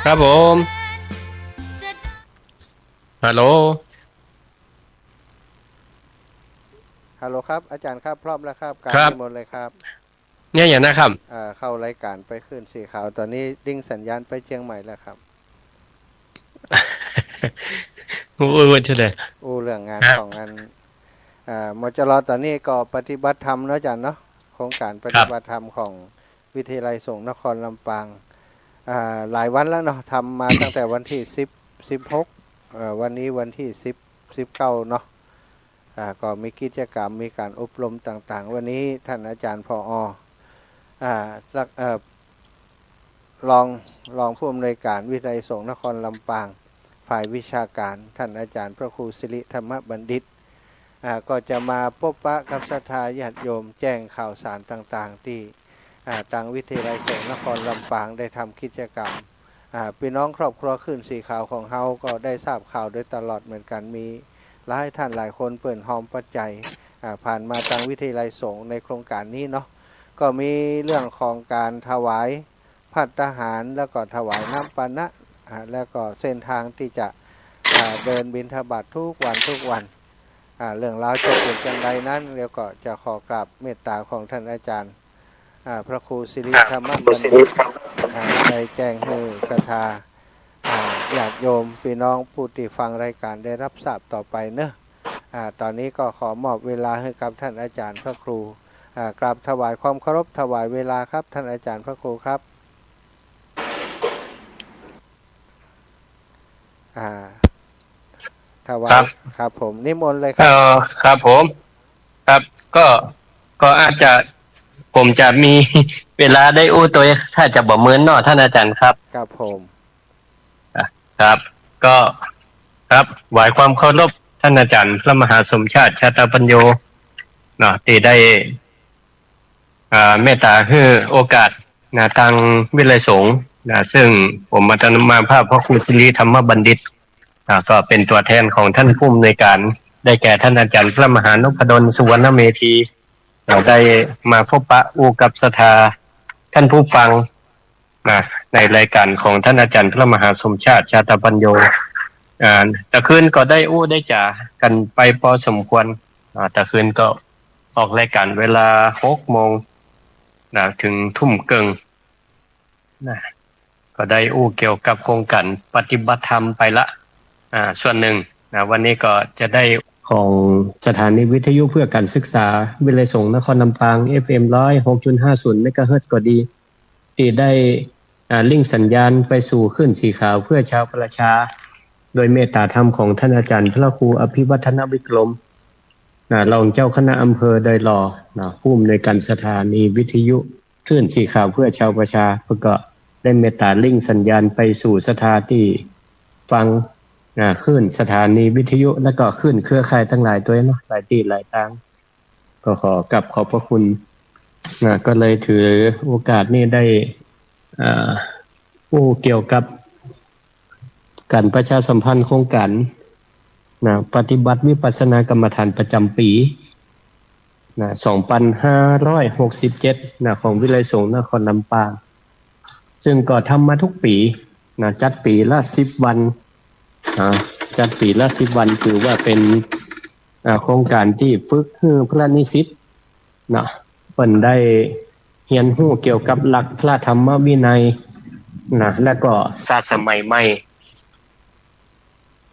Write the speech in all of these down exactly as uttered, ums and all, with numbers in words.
ครับผม ฮัลโหล ฮัลโหลครับ อาจ๋ารย์ครับ พร้อมแล้วครับ กราบ ครับ นิมนต์เลยครับ เนี่ยอย่างนะครับ เอ่อ เข้ารายก๋านไปคลื่นสีขาว ต๋อนนี้ลิงก์สัญญาณไปเจียงใหม่แล้วครับ อู้ อู้ อู้เท่าใด อู้เรื่องงาน ครับ ของอัน เอ่อ มจร ต๋อนนี้ก็ปฏิบัติธรรมเนาะอาจ๋ารย์เนาะ โครงก๋าน ครับ ปฏิบัติธรรมของวิทยาลัยสงฆ์นครลำปาง อ่า หลายวันแล้วเนาะ ทำมาตั้งแต่วันตี้สิบ สิบหก เอ่อ วันนี้วันตี้สิบ สิบเก้าเนาะ อ่า ก็มีกิจกรรม มีก๋านอบรมต่างๆ วันนี้ท่านอาจ๋ารย์ ผอ อ่า สัก เอ่อ รอง รองผู้อำนวยก๋านวิทยาลัยสงฆ์นครลำปาง ฝ่ายวิชาก๋าน ท่านอาจ๋ารย์พระครูสิริธรรมบัณฑิต อ่า ก็จะมาปบปะกับศรัทธาญาติโยม แจ้งข่าวสารต่างๆ ตี้ อ่า ตางวิทยาลัยสงฆ์นครลำปางได้ทำกิจกรรม อ่า ปี้น้องครอบครัวคลื่นสีขาวของเฮาก็ได้ทราบข่าวโดยตลอดเหมือนกั๋น มีหลายท่านหลายคนเปิ้นฮอมปัจจัย อ่า ผ่านมาตางวิทยาลัยสงฆ์ในโครงก๋านนี้เนาะ ก็มีเรื่องของก๋านถวายภัตตาหาร แล้วก็ถวายน้ำปานะ อ่า แล้วก็เส้นทางตี้จะ อ่า เดินบิณฑบาตทุกวันทุกวัน อ่า เรื่องราวจะเป๋นอย่างไรนั้น แล้วก็จะขอกราบเมตตาของท่านอาจ๋ารย์ อ่า พระครูสิริธรรมบัณฑิต อ่า ได้แจ้งหื้อศรัทธา อ่า ญาติโยมปี้น้องผู้ตี้ฟังรายก๋านได้รับทราบต่อไปเนาะ อ่า ต๋อนนี้ก็ขอมอบเวลาหื้อกับท่านอาจ๋ารย์พระครู อ่า กราบถวายความเคารพ ถวายเวลาครับ ท่านอาจ๋ารย์พระครูครับ อ่า ถวาย ครับ ครับผม นิมนต์เลยครับ เอ่อ ครับผม ครับ ก็ ก็อาจจะ ผมจะมีเวลาได้อู้ตวย ถ้าจะบ่เมินเนาะ ท่านอาจ๋ารย์ครับ ครับผม อ่ะ ครับ ก็ ครับ ถวายความเคารพท่านอาจ๋ารย์พระมหาสมชาติ ชาตปัญโญ เนาะ ตี้ได้ อ่า เมตตาหื้อโอกาส นะ ตางวิทยาลัยสงฆ์ นะ ซึ่งผมอาตมาภาพพระครูสิริธรรมบัณฑิต นะ ก็เป๋นตั๋วแทนของท่านผู้อำนวยก๋าน ได้แก่ท่านอาจ๋ารย์พระมหานพดล สุวรรณเมธี นะ ได้มาปบปะอู้กับศรัทธาท่านผู้ฟัง นะ ในรายก๋านของท่านอาจ๋ารย์พระมหาสมชาติ ชาตปัญโญ อ่า ตะคืนก็ได้อู้ได้จ๋ากั๋นไปปอสมควร อ่า ตะคืนก็ออกรายก๋านเวลาหกโมง นะ เถิงทุ่มเกิ่ง นะ ก็ได้อู้เกี่ยวกับโครงก๋านปฏิบัติธรรมไปละ อ่า ส่วนนึ่ง นะ วันนี้ก็จะได้ของสถานีวิทยุเพื่อการศึกษา วิทยาลัยสงฆ์นครลำปาง เอฟเอ็ม ร้อยหกจุดห้าศูนย์ เมกะเฮิรตซ์ก็ดี ตี้ได้ อ่า ลิงก์สัญญาณไปสู่คลื่นสีขาวเพื่อชาวประชา โดยเมตตาธรรมของท่านอาจ๋ารย์พระครูอภิวัฒนวิกรม นะ รองเจ้าคณะอำเภอดอยหล่อ นะ ผู้อำนวยก๋านสถานีวิทยุคลื่นสีขาวเพื่อชาวประชา เปิ้นก็ได้เมตตาลิงก์สัญญาณไปสู่ศรัทธาตี้ฟัง นะ คลื่นสถานีวิทยุ แล้วก็คลื่นเครือข่ายตังหลายตวยเนาะ หลายตี้หลายตาง ก็ขอกราบขอบพระคุณ นะ ก็เลยถือโอกาสนี้ได้ เอ่อ อู้เกี่ยวกับก๋านประชาสัมพันธ์โครงก๋าน นะ ปฏิบัติวิปัสสนากรรมฐานประจ๋ำปี๋ นะ สองปันห้าร้อยหกสิบเจ็ด นะ ของวิทยาลัยสงฆ์นครลำปาง ซึ่งก็ทำมาทุกปี๋ นะ จัดปี๋ละสิบวัน นะ จัดปี๋ละสิบวัน ถือว่าเป๋น อ่า โครงก๋านตี้ฝึกหื้อพระนิสิต นะ เปิ้นได้เฮียนฮู้เกี่ยวกับหลักพระธรรมวินัย นะ แล้วก็ศาสตร์สมัยใหม่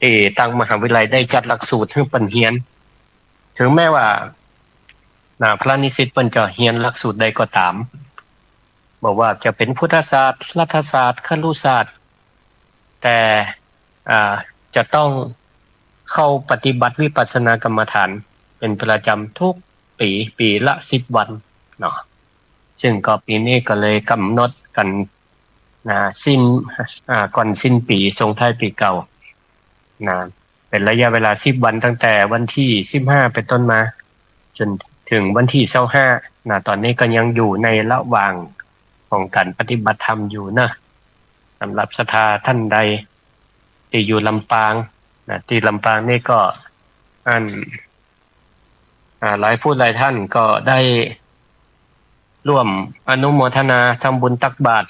เอ่อ ตางมหาวิทยาลัยได้จัดหลักสูตรหื้อเปิ้นเฮียน เถิงแม้ว่า นะ พระนิสิตเปิ้นจะเฮียนหลักสูตรใดก็ต๋าม บ่ว่าจะเป๋นพุทธศาสตร์ รัฐศาสตร์ ครุศาสตร์ แต่ อ่า จะต้องเข้าปฏิบัติวิปัสสนากรรมฐานเป๋นประจ๋ำทุกปี๋ ปี๋ละสิบวันเนาะ ซึ่งก็ปี๋นี้ก็เลยก๋ำหนดกั๋น นะ สิ้น อ่า ก่อนสิ้นปี๋ ส่งท้ายปี๋เก่า นะ เป๋นระยะเวลาสิบวัน ตั้งแต่วันตี้สิบห้าเป๋นต้นมา จ๋นเถิงวันตี้ซาวห้า นะ ต๋อนนี้ก็ยังอยู่ในระหว่างของก๋านปฏิบัติธรรมอยู่นะ สำหรับศรัทธาท่านใดตี้อยู่ลำปาง นะ ตี้ลำปางนี่ก็ อัน อ่า หลายผู้หลายท่านก็ได้ร่วมอนุโมทนาทำบุญตักบาตร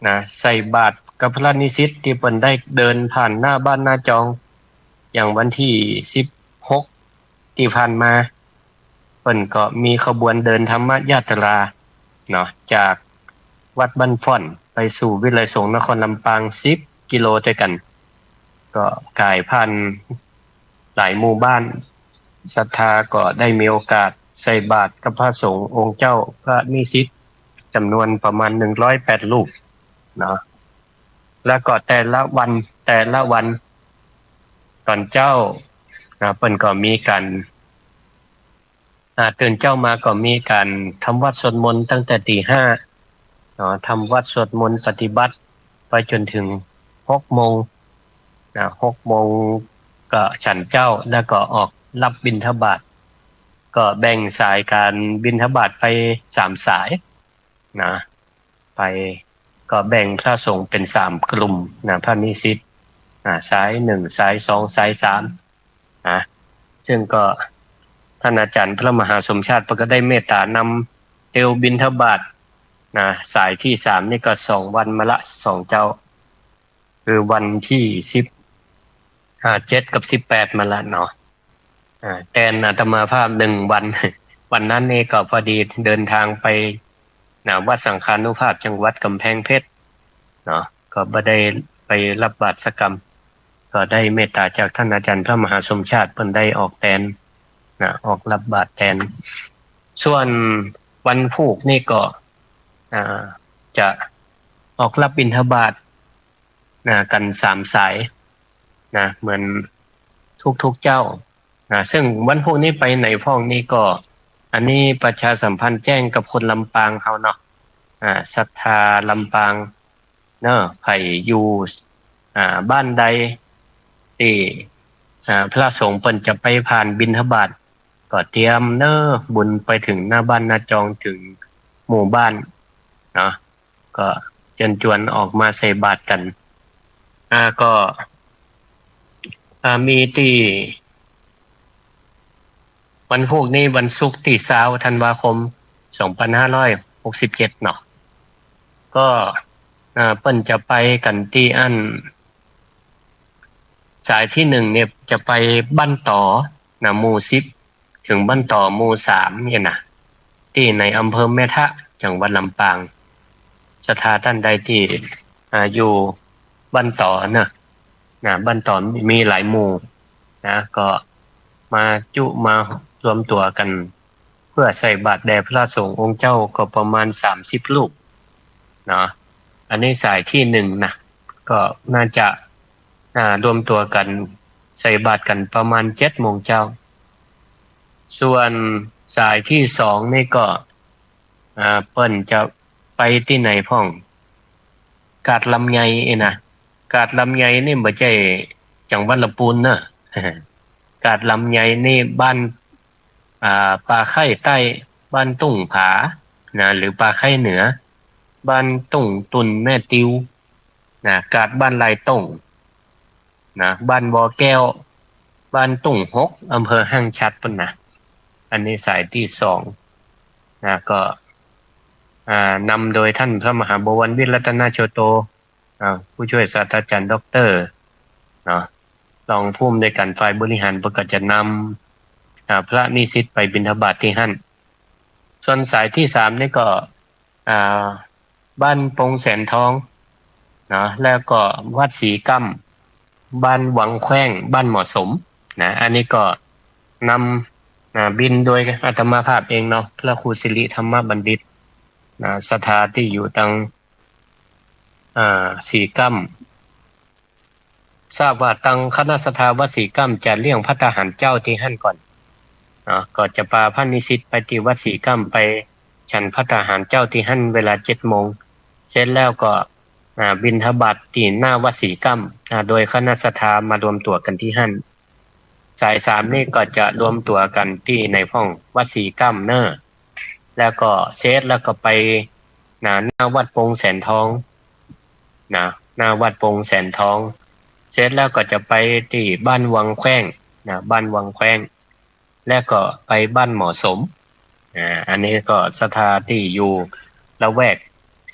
นะ ใส่บาตร กับพระนิสิตตี้เปิ้นได้เดินผ่านหน้าบ้านหน้าจอง อย่างวันตี้สิบหกตี้ผ่านมา เปิ้นก็มีขบวนเดินธรรมยาตราเนาะ จากวัดบ้านฝ่อนไปสู่วิทยาลัยสงฆ์นครลำปาง สิบกิโลด้วยกั๋น ก็ก๋ายผ่านหลายหมู่บ้าน ศรัทธาก็ได้มีโอกาสใส่บาตรกับพระสงฆ์องค์เจ้าพระนิสิต จ๋ำนวนประมาณหนึ่งร้อยแปดรูปเนาะ แล้วก็แต่ละวัน แต่ละวัน ต๋อนเจ๊านะ เปิ้นก็มีก๋าน อ่า ตื่นเจ๊ามาก็มีก๋านทำวัตรสวดมนต์ตั้งแต่ตี๋ห้าเนาะ ทำวัตรสวดมนต์ปฏิบัติไปจ๋นเถิงหกโมงนะ หกโมงก็ฉันเจ๊า แล้วก็ออกรับบิณฑบาต ก็แบ่งสายก๋านบิณฑบาตไปสามสายนะ ไป ก็แบ่งพระสงฆ์เป๋นสามกลุ่มนะ พระนิสิต อ่า สายหนึ่ง สายสอง สายสามนะ ซึ่งก็ต้านอาจ๋ารย์พระมหาสมชาติเปิ้นก็ได้เมตต๋านำเตียวบิณฑบาตนะ สายตี้สามนี่ก็สองวันมาละ สองเจ๊า คือวันตี้สิบ อ่า เจ็ดกับสิบแปดมาละเนาะ อ่า แตนอาตมาภาพหนึ่งวัน วันนั้นนี่ก็พอดีเดินทางไปนะ วัดสังฆานุภาพจังหวัดก๋ำแพงเพชรเนาะ ก็บ่ได้ไปรับบาตรสักกำ ก็ได้เมตต๋าจากต้านอาจ๋ารย์พระมหาสมชาติ เปิ้นได้ออกแตนนะ ออกรับบาตรแตน ส่วนวันพูกนี่ก็ อ่า จะออกรับบิณฑบาตนะ กั๋นสามสายนะ เหมือนทุกๆเจ๊านะ ซึ่งวันพูกนี้ไปไหนพ่องนี่ก็ อันนี้ประชาสัมพันธ์แจ้งกับคนลำปางเฮาเนาะ อ่า ศรัทธาลำปางเนาะ ใผอยู่ อ่า บ้านใดตี้ อ่า พระสงฆ์เปิ้นจะไปผ่านบิณฑบาต ก็เตรียมเนาะ บุญไปเถิงหน้าบ้านหน้าจอง เถิงหมู่บ้านเนาะ ก็เจิญจวนออกมาใส่บาตรกั๋น อ่า ก็ อ่า มีตี้ วันพูกนี้วันศุกร์ตี้ซาวธันวาคม สองพันห้าร้อยหกสิบเจ็ดเนาะ ก็ อ่า เปิ้นจะไปกั๋นตี้อั้น สายตี้หนึ่งเนี่ยจะไปบ้านต๋อนะ หมู่สิบ เถิงบ้านต๋อหมู่สามเนี่ยนะ ตี้ในอำเภอแม่ทะ จังหวัดลำปาง ศรัทธาต้านใดตี้ อ่า อยู่บ้านต๋อเนาะ นะ บ้านต๋อมีหลายหมู่นะ ก็มาจุมารวมตั๋วกั๋น เพื่อใส่บาตรแด่พระสงฆ์องค์เจ้าก็ประมาณสามสิบรูปเนาะ อันนี้สายตี้หนึ่งนะ ก็น่าจะ อ่า รวมตั๋วกั๋นใส่บาตรกั๋นประมาณเจ็ดโมงเจ๊า ส่วนสายตี้สองนี่ก็ อ่า เปิ้นจะไปตี้ไหนพ่อง กาดลำไยเอ้ยนะ กาดลำไยนี่บ่ใจ้จังหวัดลำปูนเนาะ กาดลำไยนี่บ้าน อ่า ป่าไคร้ใต้ บ้านตุ้งผานะ หรือป่าไคร้เหนือ บ้านตุ้งตุ่นแม่ติวนะ กาดบ้านลายต้งนะ บ้านบ่อแก้ว บ้านตุ้งหก อำเภอห้างฉัตรปู้นนะ อันนี้สายตี้สองนะ ก็ อ่า นำโดยต้านพระมหาบวรวิทย์รัตนโชโต อ่า ผู้ช่วยศาสตราจ๋ารย์ด็อกเตอร์เนาะ รองผู้อำนวยก๋านฝ่ายบริหาร เปิ้นก็จะนำ อ่า พระนิสิตไปบิณฑบาตตี้หั้น ส่วนสายตี้สามนี่ก็ อ่า บ้านปงแสนทองเนาะ แล้วก็วัดสีก้ำ บ้านวังแขว้ง บ้านหมอสมนะ อันนี้ก็นำ อ่า บิณฑโดยอาตมาภาพเองเนาะ พระครูสิริธรรมบัณฑิตนะ ศรัทธาตี้อยู่ตัง อ่า สีก้ำ ทราบว่าตังคณะศรัทธาวัดสีก้ำจะเลี้ยงภัตตาหารเจ๊าตี้หั้นก่อนเนาะ ก็จะปาพระนิสิตไปตี้วัดสีก้ำ ไปฉันภัตตาหารเจ๊าตี้หั้นเวลาเจ็ดโมง เสร็จแล้วก็ อ่า บิณฑบาตตี้หน้าวัดสีก้ำ อ่า โดยคณะศรัทธามารวมตั๋วกั๋นตี้หั้น สายสามนี่ก็จะรวมตั๋วกั๋นตี้ไหนพ่อง วัดสีก้ำเนาะ แล้วก็เสร็จแล้วก็ไปนะ หน้าวัดปงแสนทองนะ หน้าวัดปงแสนทอง เสร็จแล้วก็จะไปตี้บ้านวังแขว้งนะ บ้านวังแขว้ง แล้วก็ไปบ้านหมอสม อ่า อันนี้ก็ศรัทธาตี้อยู่ละแวก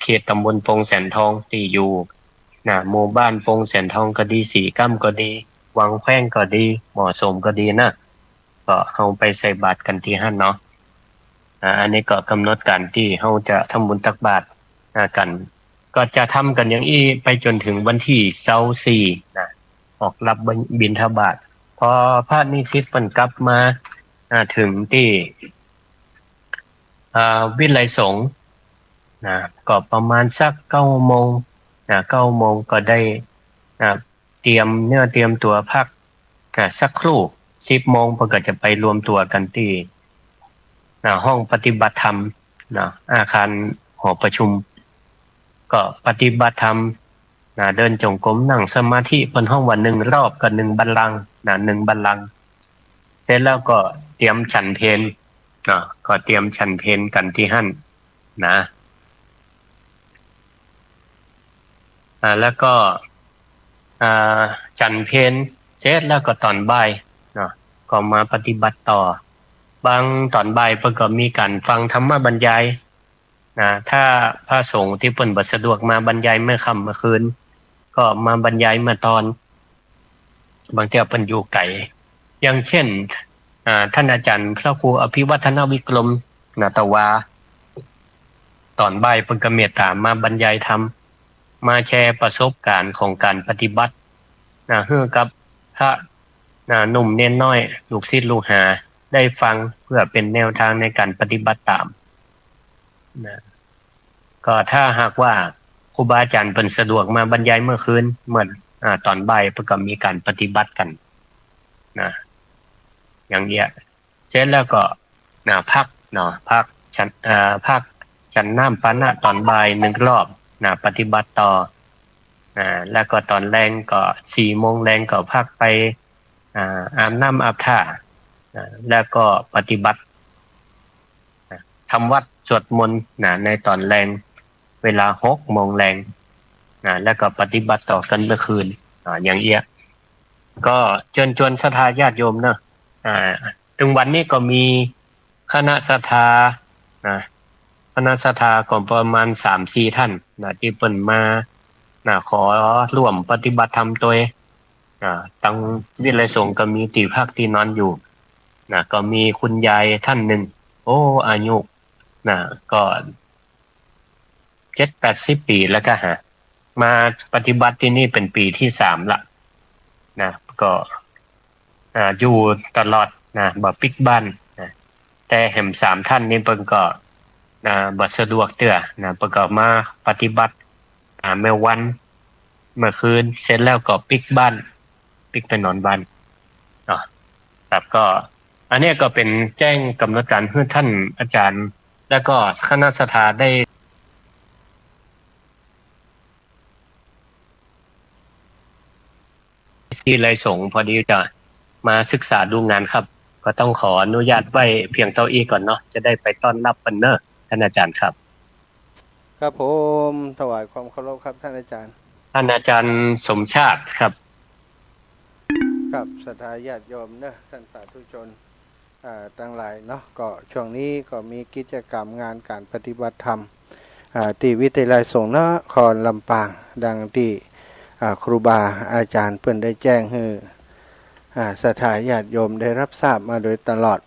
เขตตำบลปงแสนทองตี้อยู่ นะ หมู่บ้านโป่งแสนทองก็ดี สีก้ำก็ดี วังแขว้งก็ดี บ่อสมก็ดีนะ ก็เฮาไปใส่บาตรกั๋นตี้หั้นเนาะ อ่า อันนี้ก็ก๋ำหนดก๋านตี้เฮาจะทำบุญตักบาตร อ่า กั๋น ก็จะทำกั๋นอย่างอี้ไปจ๋นเถิงวันตี้ซาวสี่นะ ออกรับบิณฑบาต พอพระนิสิตเปิ้นกลับมา อ่า เถิงตี้ อ่า วิทยาลัยสงฆ์นะ ก็ประมาณสักเก้าโมงนะ เก้าโมงก็ได้ อ่า เตรียมเนื้อเตรียมตั๋วพัก อ่า สักครู่ สิบโมงเปิ้นก็จะไปรวมตั๋วกั๋นตี้ อ่า ห้องปฏิบัติธรรมนะ อาคารหอประชุม ก็ปฏิบัติธรรมนะ เดินจงกรม นั่งสมาธิ เปิ้นฮ้องว่าหนึ่งรอบกับหนึ่งบัลลังก์นะ หนึ่งบัลลังก์ เสร็จแล้วก็เตรียมฉันเพลนะ ก็เตรียมฉันเพลกั๋นตี้หั้นนะ อ่า แล้วก็ อ่า ฉันเพลเสร็จแล้วก็ต๋อนบ่ายเนาะ ก็มาปฏิบัติต่อ บางต๋อนบ่ายเปิ้นก็มีก๋านฟังธรรมบรรยายนะ ถ้าพระสงฆ์ตี้เปิ้นบ่สะดวกมาบรรยายเมื่อค่ำเมื่อคืน ก็มาบรรยายเมื่อตอน บางเตื้อเปิ้นอยู่ไก๋ อย่างเช่น อ่า ท่านอาจารย์พระครูอภิวัฒนวิกรมนะ ตะวา ต๋อนบ่ายเปิ้นก็เมตต๋ามาบรรยายธรรม มาแชร์ประสบก๋ารณ์ของก๋านปฏิบัตินะ หื้อกับพระนะ หนุ่มเณรน้อย ลูกศิษย์ลูกหาได้ฟัง เพื่อเป๋นแนวตางในก๋านปฏิบัติต๋ามนะ ก็ถ้าหากว่าครูบาอาจ๋ารย์เปิ้นสะดวกมาบรรยายเมื่อคืน เมื่อ อ่า ต๋อนบ่ายเปิ้นก็มีก๋านปฏิบัติกั๋นนะ อย่างเอี้ย เสร็จแล้วก็นะ พักเนาะ พักฉัน เอ่อ พักฉันน้ำปานะต๋อนบ่ายหนึ่งรอบนะ ปฏิบัติต่อ อ่า แล้วก็ต๋อนแลงก็สี่โมงแลงก็พักไป อ่า อาบน้ำอาบท่า อ่า แล้วก็ปฏิบัติ อ่า ทำวัตรสวดมนต์นะ ในต๋อนแลง เวลาหกโมงแลงนะ แล้วก็ปฏิบัติต่อกั๋นเมื่อคืน อ่า อย่างเอี้ย ก็เจิญจวนศรัทธาญาติโยมเนาะ อ่า เถิงวันนี้ก็มีคณะศรัทธานะ คณะศรัทธาก็ประมาณสามสี่ท่านนะ ตี้เปิ้นมานะ ขอร่วมปฏิบัติธรรมตวย อ่า ตังวิทยาลัยสงฆ์ก็มีตี้พักตี้นอนอยู่นะ ก็มีคุณยายท่านหนึ่ง โอ้ อายุนะ ก็เจ็ดแปดสิบปี๋แล้วก็หา มาปฏิบัติตี้นี่เป๋นปี๋ตี้สามละนะ ก็ อ่า อยู่ตลอดนะ บ่ปิ๊กบ้านนะ แต่แหมสามท่านนี้เปิ้นก็ อ่า บ่สะดวกเตื้อนะ เปิ้นก็มาปฏิบัติ อ่า เมื่อวัน เมื่อคืน เสร็จแล้วก็ปิ๊กบ้าน ปิ๊กไปนอนบ้านเนาะ ครับ ก็ อันนี้ก็เป๋นแจ้งก๋ำหนดก๋านหื้อท่านอาจ๋ารย์ แล้วก็คณะศรัทธาได้ วิทยาลัยสงฆ์ พอดีจะมาศึกษาดูงานครับ ก็ต้องขออนุญาตไว้เพียงเต้าอี้ก่อนเนาะ จะได้ไปต้อนรับเปิ้นเนาะ ท่านอาจ๋ารย์ครับ ครับผม ถวายความเคารพครับท่านอาจ๋ารย์ ท่านอาจ๋ารย์สมชาติครับ ครับ ศรัทธาญาติโยมเนาะ ท่านสาธุชน อ่า ตังหลายเนาะ ก็ช่วงนี้ก็มีกิจก๋รรมงานก๋านปฏิบัติธรรม อ่า ตี้วิทยาลัยสงฆ์นครลำปาง ดังตี้ อ่า ครูบาอาจ๋ารย์เปิ้นได้แจ้งหื้อ อ่า ศรัทธาญาติโยมได้ฮับทราบมาโดยตลอด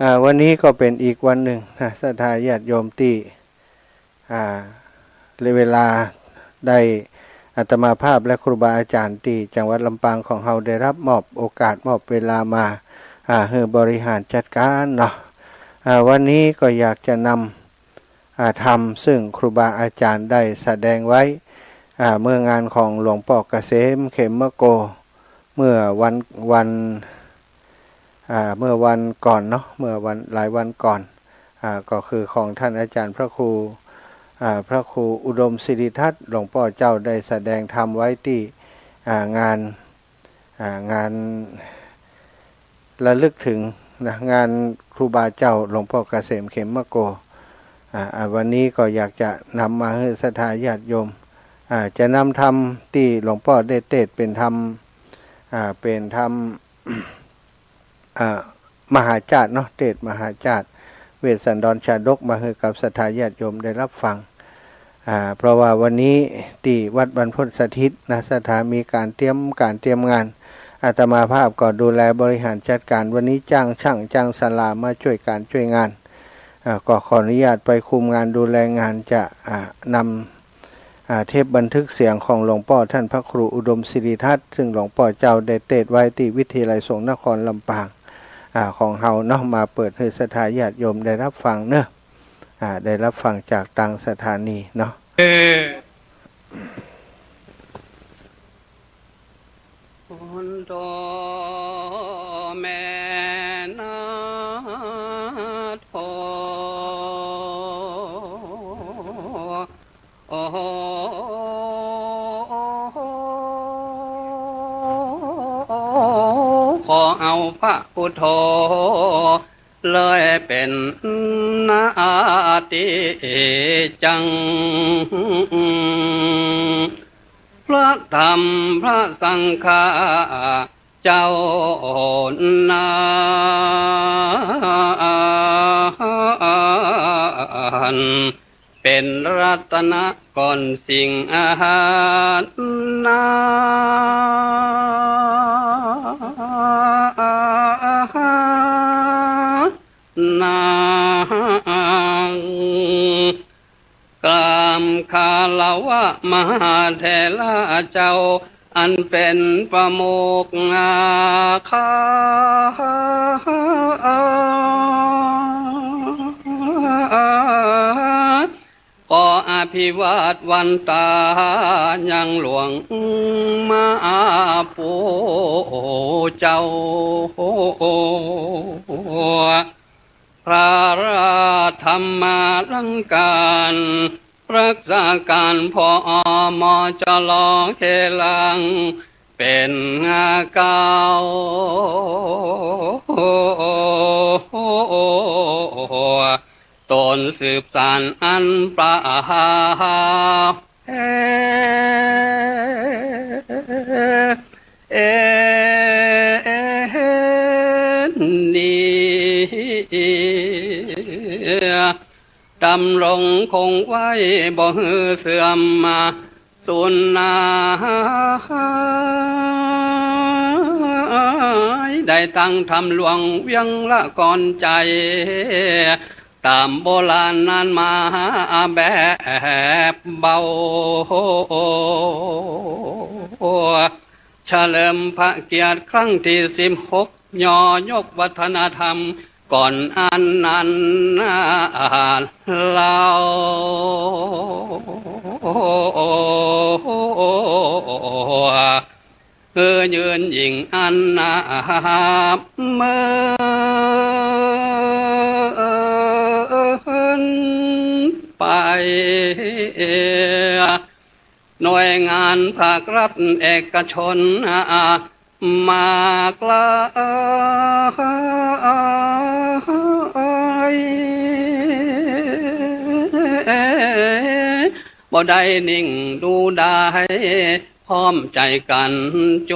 อ่า วันนี้ก็เป๋นอีกวันนึ่งนะ ศรัทธาญาติโยมตี้ อ่า และเวลาได้อาตมาภาพและครูบาอาจ๋ารย์ตี้จังหวัดลำปางของเฮาได้ฮับมอบโอกาสมอบเวลามา อ่า หื้อบริหารจัดก๋านเนาะ อ่า วันนี้ก็อยากจะนำ อ่า ธรรมซึ่งครูบาอาจ๋ารย์ได้แสดงไว้ อ่า เมื่องานของหลวงป้อเกษมเขมโก เมื่อวัน วัน อ่า เมื่อวันก่อนเนาะ เมื่อวัน หลายวันก่อน อ่า ก็คือของท่านอาจ๋ารย์พระครู อ่า พระครูอุดมสิริทัศน์ หลวงป้อเจ้าได้แสดงธรรมไว้ตี้ อ่า งาน อ่า งานระลึกถึงนะ งานครูบาเจ้าหลวงป้อเกษมเขมโก อ่า อ่า วันนี้ก็อยากจะนำมาหื้อศรัทธาญาติโยม อ่า จะนำธรรมตี้หลวงป้อได้เตสน์เป๋นธรรม อ่า เป๋นธรรม อ่า มหาจาตุเนาะ เตสน์มหาจาตุ เวสสันดรชาดก มาหื้อกับศรัทธาญาติโยมได้ฮับฟัง อ่า เพราะว่าวันนี้ตี้วัดบรรพตสถิตนะ ศรัทธามีก๋านเตรียมก๋านเตรียมงาน อาตมาภาพก็ดูแลบริหารจัดก๋าน วันนี้จ้างช่างจ้างศาลามาจ้วยก๋านจ้วยงาน อ่า ก็ขออนุญาตไปคุมงานดูแลงาน จะ อ่า นำ อ่า เทปบันทึกเสียงของหลวงป้อต้านพระครูอุดมสิริทัศน์ ซึ่งหลวงป้อเจ้าได้เตสน์ไว้ตี้วิทยาลัยสงฆ์นครลำปาง อ่า ของเฮาเนาะ มาเปิดหื้อศรัทธาญาติโยมได้ฮับฟังเนาะ อ่า ได้ฮับฟังจากตางสถานีเนาะ เออ พุทโธแม่นาโธ โอ้โห ขอเอาพระพุทโธ เลยเป๋นนาติจัง พระธรรมพระสังฆาเจ้านา เป๋นรัตนะก้อนสิ่งอาหารนา นา กราบคารวะมหาเถระเจ้า อันเป๋นประมุขอาคา ขออภิวาทวันตายังหลวงมาปู่เจ้า พระราชธรรมาลังการ รักษาการ ผอ.ม.จ.ล. เคลัง เป๋นเกล้า ตนสืบสานอันประหา เอ เอ นี้ ดำรงคงไว้บ่หื้อเสื่อมมา สูญหาย ได้ตั้งธรรมหลวงเวียงละกอนใจ๋ ต๋ามโบราณนั้นมาแบบเบา เฉลิมพระเกียรติครั้งตี้สิบหก ย่อยกวัฒนธรรมก่อนอันนั้นเล่า หื้อยืนยิ่งอันนาบเมินไป หน่วยงานภาครัฐเอกชน มากลาย บ่ได้นิ่งดูดาย พร้อมใจ๋กั๋นจ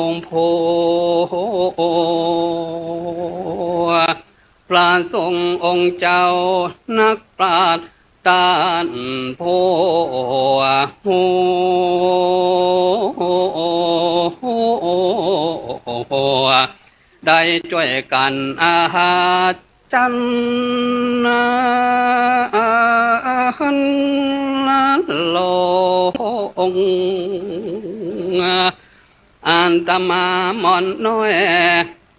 งผู้ พระสงฆ์องค์เจ้านักปราชญ์ ต้านผู้ฮู้ ได้จ้วยกั๋นอาหารจันทน์ลง อาตมาหม่อมน้อย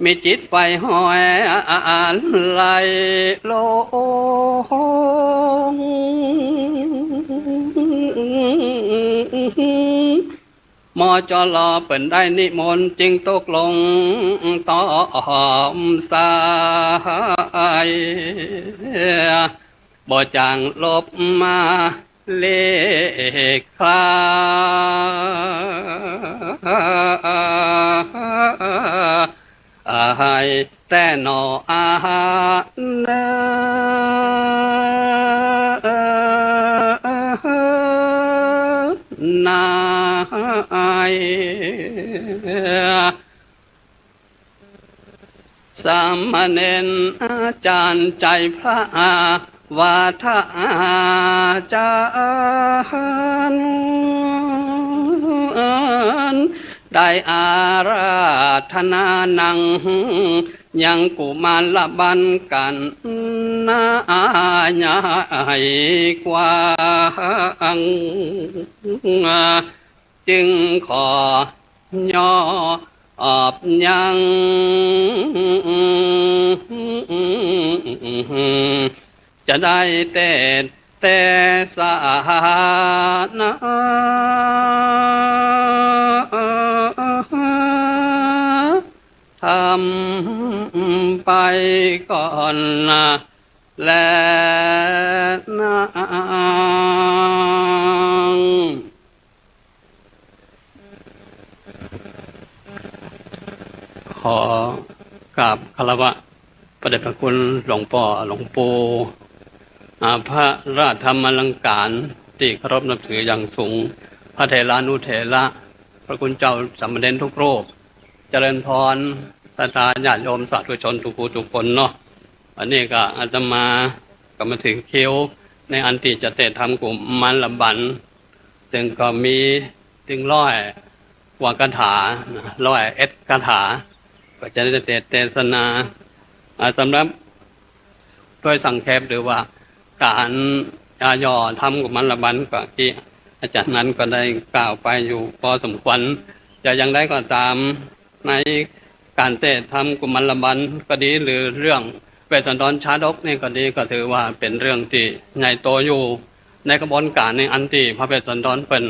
มีจิตใฝ่ห้อยอาลัยลง ม.จ.ล. เปิ้นได้นิมนต์จึงตกลงตอบสาย บ่จ้างลบมา เลขคลา ให้แต่หน่ออาหารเนอ นาย สามเณรอาจารย์ใจ๋พระ วาทาจาร ได้อาราธนานัง ยังกุมารบัลกัณฑ์นาใหญ่กว้าง จึงขอยอบยัง จะได้เตส เตสนา ธรรมไปก่อนนะ แลนา ขอกราบคารวะพระเดชพระคุณหลวงป้อหลวงปู่ อ่า พระราชธรรมาลังการตี้เคารพนับถืออย่างสูง พระเถรานุเถระ พระคุณเจ้าสามเณรทุกรูป เจริญพร ศรัทธาญาติโยมสาธุชนทุกผู้ทุกคนเนาะ อันนี้ก็อาตมาก็มาถึงคิวในอันตี้จะเตสธรรมกุมารบัล ซึ่งก็มีถึงร้อยกว่าคาถานะ ร้อยเอ็ดคาถา ก็จะได้เตสเตสนา อ่า สำหรับโดยสังเขปหรือว่าก๋าน อ่า ย่อธรรมกุมารบัลก็ตี้อาจารย์นั้นก็ได้กล่าวไปอยู่พอสมควร จะอย่างไรก็ต๋าม ในก๋านเตสธรรมกุมารบัลก็ดี หรือเรื่องเวสสันดรชาดกนี่ก็ดี ก็ถือว่าเป๋นเรื่องตี้ใหญ่โตอยู่ ในกระบวนก๋านในอันตี้พระเวสสันดรเปิ้น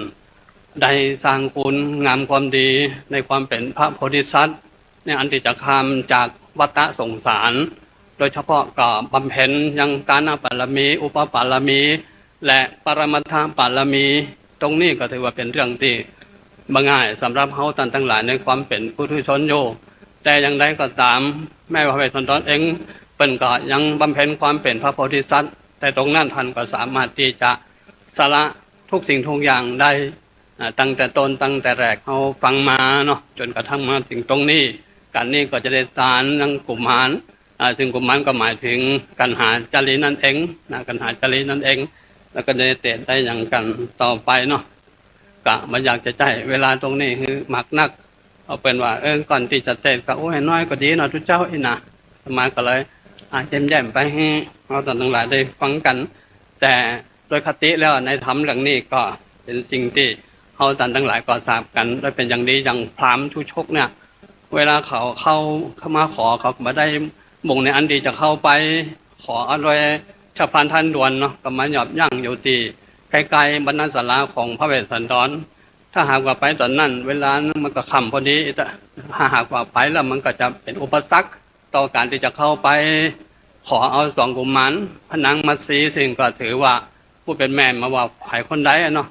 ได้สร้างคุณงามความดีในความเป๋นพระโพธิสัตว์ ในอันตี้จะข้ามจากวัฏสงสาร โดยเฉพาะก็บำเพ็ญยังทานบารมี อุปปารมี และปรมัตถบารมี ตรงนี้ก็ถือว่าเป๋นเรื่องตี้บ่ง่ายสำหรับเฮาต้านตังหลายในความเป๋นปุถุชนอยู่ แต่อย่างใดก็ต๋าม แม้ว่าพระเวสสันดรเองเปิ้นก็ยังบำเพ็ญความเป๋นพระโพธิสัตว์ แต่ตรงนั้นต้านก็สามารถตี้จะสละทุกสิ่งทุกอย่างได้ อ่า ตั้งแต่ต้นตั้งแต่แรกเฮาฟังมาเนาะ จ๋นกระทั่งมาเถิงตรงนี้ ก๋านนี้ก็จะได้ตานยังกุมาร อ่า ซึ่งกุมารก็หมายเถิงกันหาจารีนั่นเองนะ กันหาจารีนั่นเอง แล้วก็ได้เตสได้อย่างกั๋นต่อไปเนาะ ก็บ่อยากจะใจ๊เวลาตรงนี้หื้อมากนัก เอาเป๋นว่า เออ ก่อนตี้จะเตสก็ โอ้ย น้อยก็ดีเนาะ ตุ๊เจ้าอี้นะ อาตมาก็เลย อ่า แย้มๆ ไปหื้อเฮาต้านตังหลายได้ฟังกั๋น แต่โดยคติแล้วในธรรมเรื่องนี้ก็เป๋นสิ่งตี้เฮาต้านตังหลายก็ทราบกั๋น โดยเป๋นอย่างดี อย่างพราหมณ์ชูชกเนี่ย เวลาเขาเข้า เข้ามาขอ เขาก็บ่ได้มุ่งในอันตี้จะเข้าไปขอเอาโดยฉับพลันทันด่วนเนาะ ก็มาหยอบยั้งอยู่ตี้ใก้ๆ บรรณศาลาของพระเวสสันดร ถ้าหากว่าไปต๋อนนั้น เวลานั้นมันก็ค่ำพอดี ถ้าหากว่าไปแล้วมันก็จะเป๋นอุปสรรคต่อก๋านตี้จะเข้าไปขอเอาสองกุมาร พระนางมัตสี ซึ่งก็ถือว่าผู้เป๋นแม่มาว่าใผคนใดอะเนาะ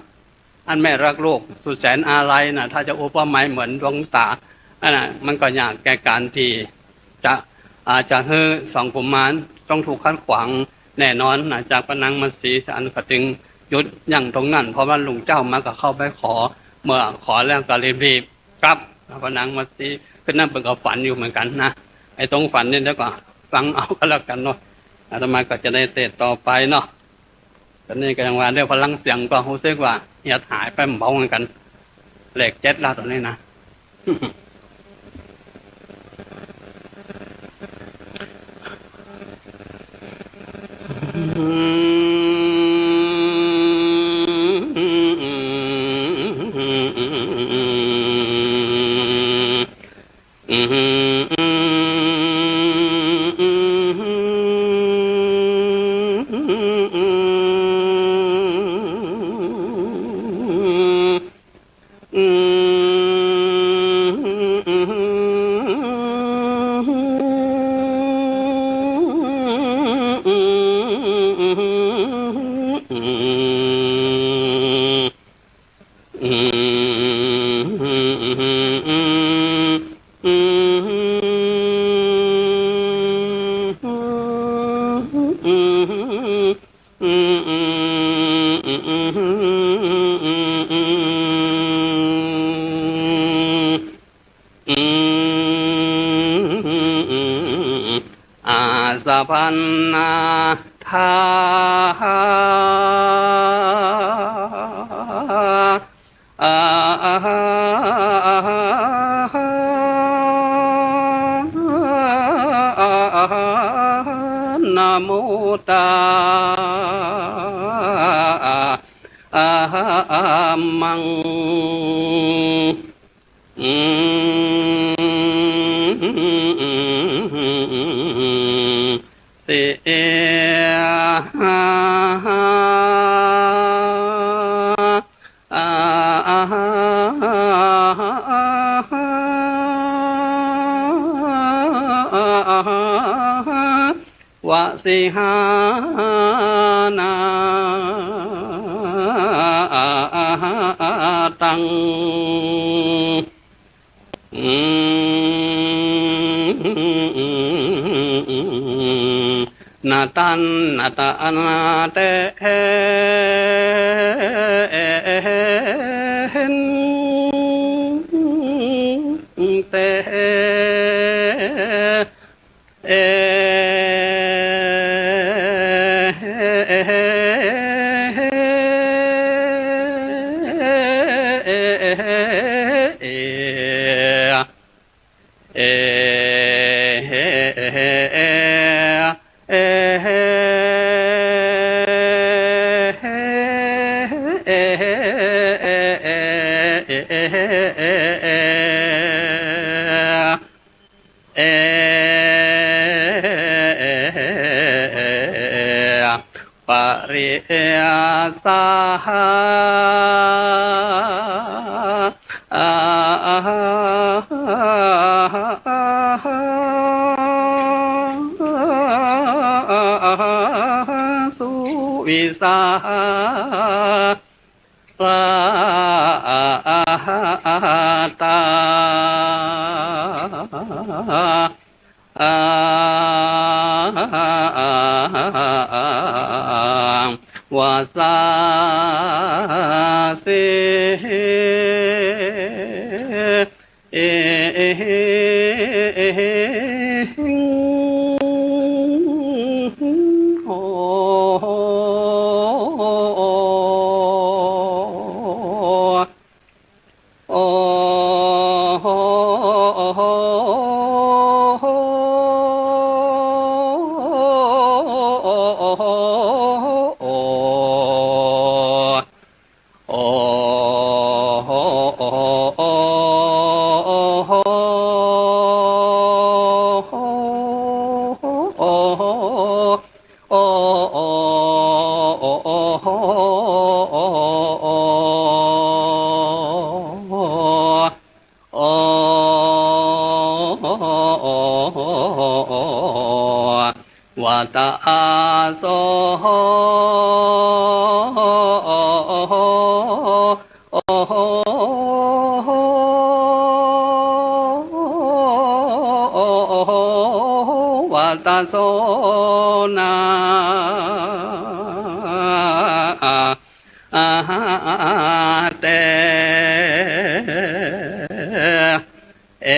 อันแม่รักลูกสุดแสนอาลัยนะ ถ้าจะอุปมาเหมือนดวงต๋า อันนั้นมันก็ยากแก่ก๋านตี้จะ อ่า จะหื้อสองกุมาร ต้องถูกขัดขวางแน่นอนนะ จากพระนางมัตสี อันก็จึงหยุดยั้งตรงนั้น เพราะว่ารุ่งเจ๊ามาก็เข้าไปขอ เมื่อขอแล้วก็รีบๆ กลับ พระนางมัตสี คือนั้นเปิ้นก็ฝันอยู่เหมือนกั๋นนะ ไอ้ตรงฝันนี่เดี๋ยวก็ฟังเอาก็แล้วกั๋นเนาะ อาตมาก็จะได้เตสต่อไปเนาะ ต๋อนนี้ก็ยังว่าเรื่องพลังเสียงก็ฮู้สึกว่าเหียดหายไปเบาเหมือนกั๋น เลขเจ็ดแล้วต๋อนนี้นะ อาสะพันนาท า อา นะโมตา อา มัง อืม สิ อา อา วสิหานาตัง อืม นะตันนะตะนะเต เต เอ เอ เอ เอ ปริสาหา สุวิสา รา ตา วาสา สิ เอ โอ โอ โอ โอ วะตะอาโส วะตะโส นา เต เอ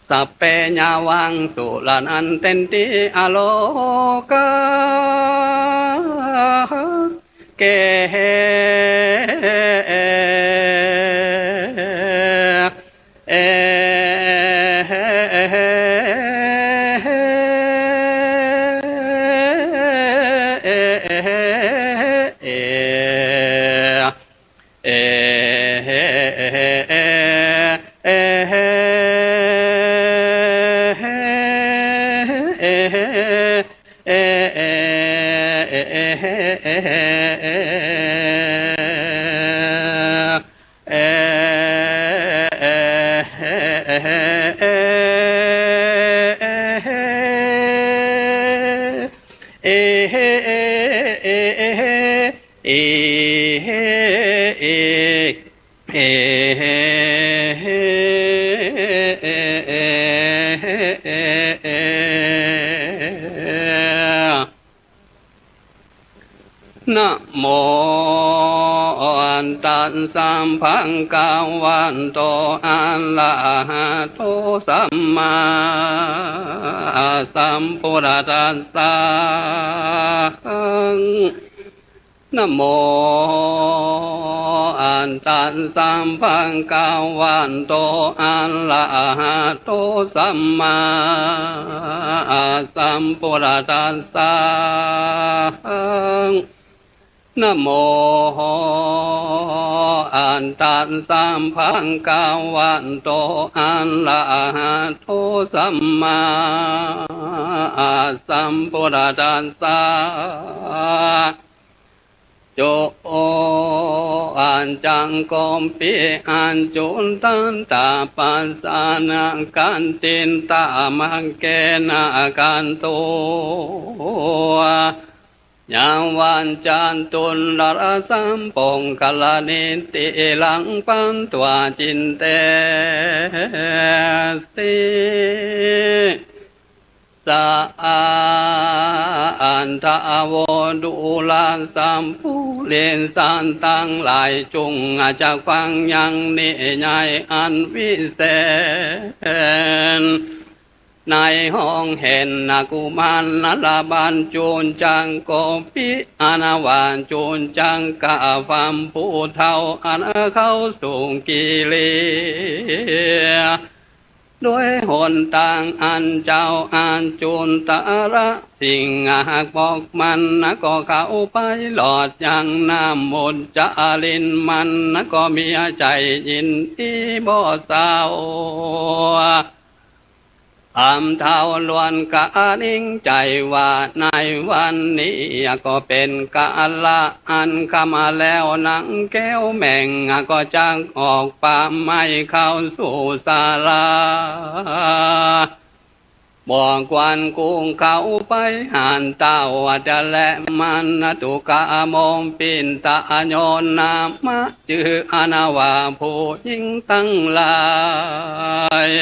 สัพเพ ยาวัง สุรานันเตนติ อโลกา เก เอ เอ เอ เอ เอ เอ เอ เอ เอ นะโม ตัสสะ ภะคะวะโต อะระหะโต สัมมาสัมพุทธัสสะ นะโม ตัสสะ ภะคะวะโต อะระหะโต สัมมาสัมพุทธัสสะ นะโม ตัสสะ ภะคะวะโต อะระหะโต สัมมาสัมพุทธัสสะ โจ อะจังโกปิ อะจุนตันตะปัสสะนะ ขันตินตะ มัคเขนะ ขันตุ ยาวัจจตุลรสัมปงคลานิติลังปันตวาจินเตสิ สะอา อันทะโว ดูราสัพพุริสัตว์ตังหลาย จุ่งจักฟังยังนิยายอันวิเศษ ในห้องเห็นนะกุมารนรบัลจุนจังโกปิ อนาวาจุนจังกะฟัมผู้เฒ่าอันเข้าสู่กิริยา โดยหนตางอันเจ้าอาจุนตะระสิงหากบอกมันนะก็เข้าไปหลอดยังน้ำมุจจารินมันนะก็มีใจ๋ยินดีบ่เศร้า อำเฒ่าล้วนกะนิ่งใจ๋ว่าในวันนี้ก็เป๋นกาละอันค่ำแล้ว นางแก้วแม่งก็จักออกป่าไม้เข้าสู่ศาลา บอกควันกุเข้าไปหาเต้าจะแลมันนะ ตุกะโมปินตะโยนนามะ จื้ออนาวาผู้หญิงตังหลาย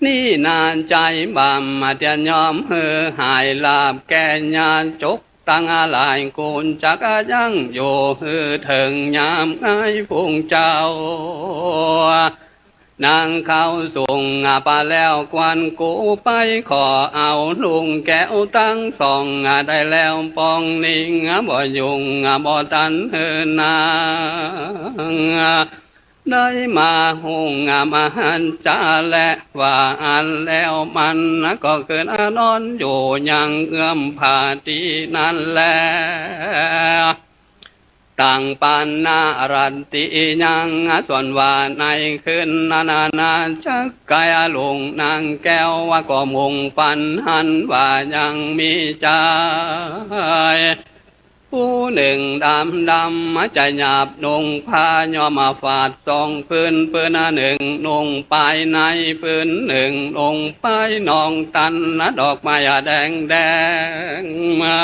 นี่นาใจ๋บ่ามาเตียนยอมหื้อหายลาบแก่ญาติจกตังหลาย กุนจักยั้งอยู่หื้อเถิงยามอ้ายฝูงเจ้า นางเข้าสู่ป่าแล้วควันกุไปขอเอาลุงแก้วตังสองได้แล้วปองนี้บ่ยุ่งบ่ตันหื้อนาง ได้มาหุงอาหารจาและว่าอันแล้วมันก็ขึ้นนอนอยู่ยังเอื้อมผาตี้นั้นแล ตั้งปานนารัตติยัง ส่วนว่าในคืนนั้นนาจักไกลุงนางแก้วว่าก็มุ่งปันหันว่ายังมีจาย ผู้หนึ่งดำดำมาจะหยาบนุ่งผ้าย้อมมาฝาดสองผืน ผืนหนึ่งนุ่งปายใน ผืนหนึ่งนุ่งปายนองตันนะดอกไม้แดงแดงมา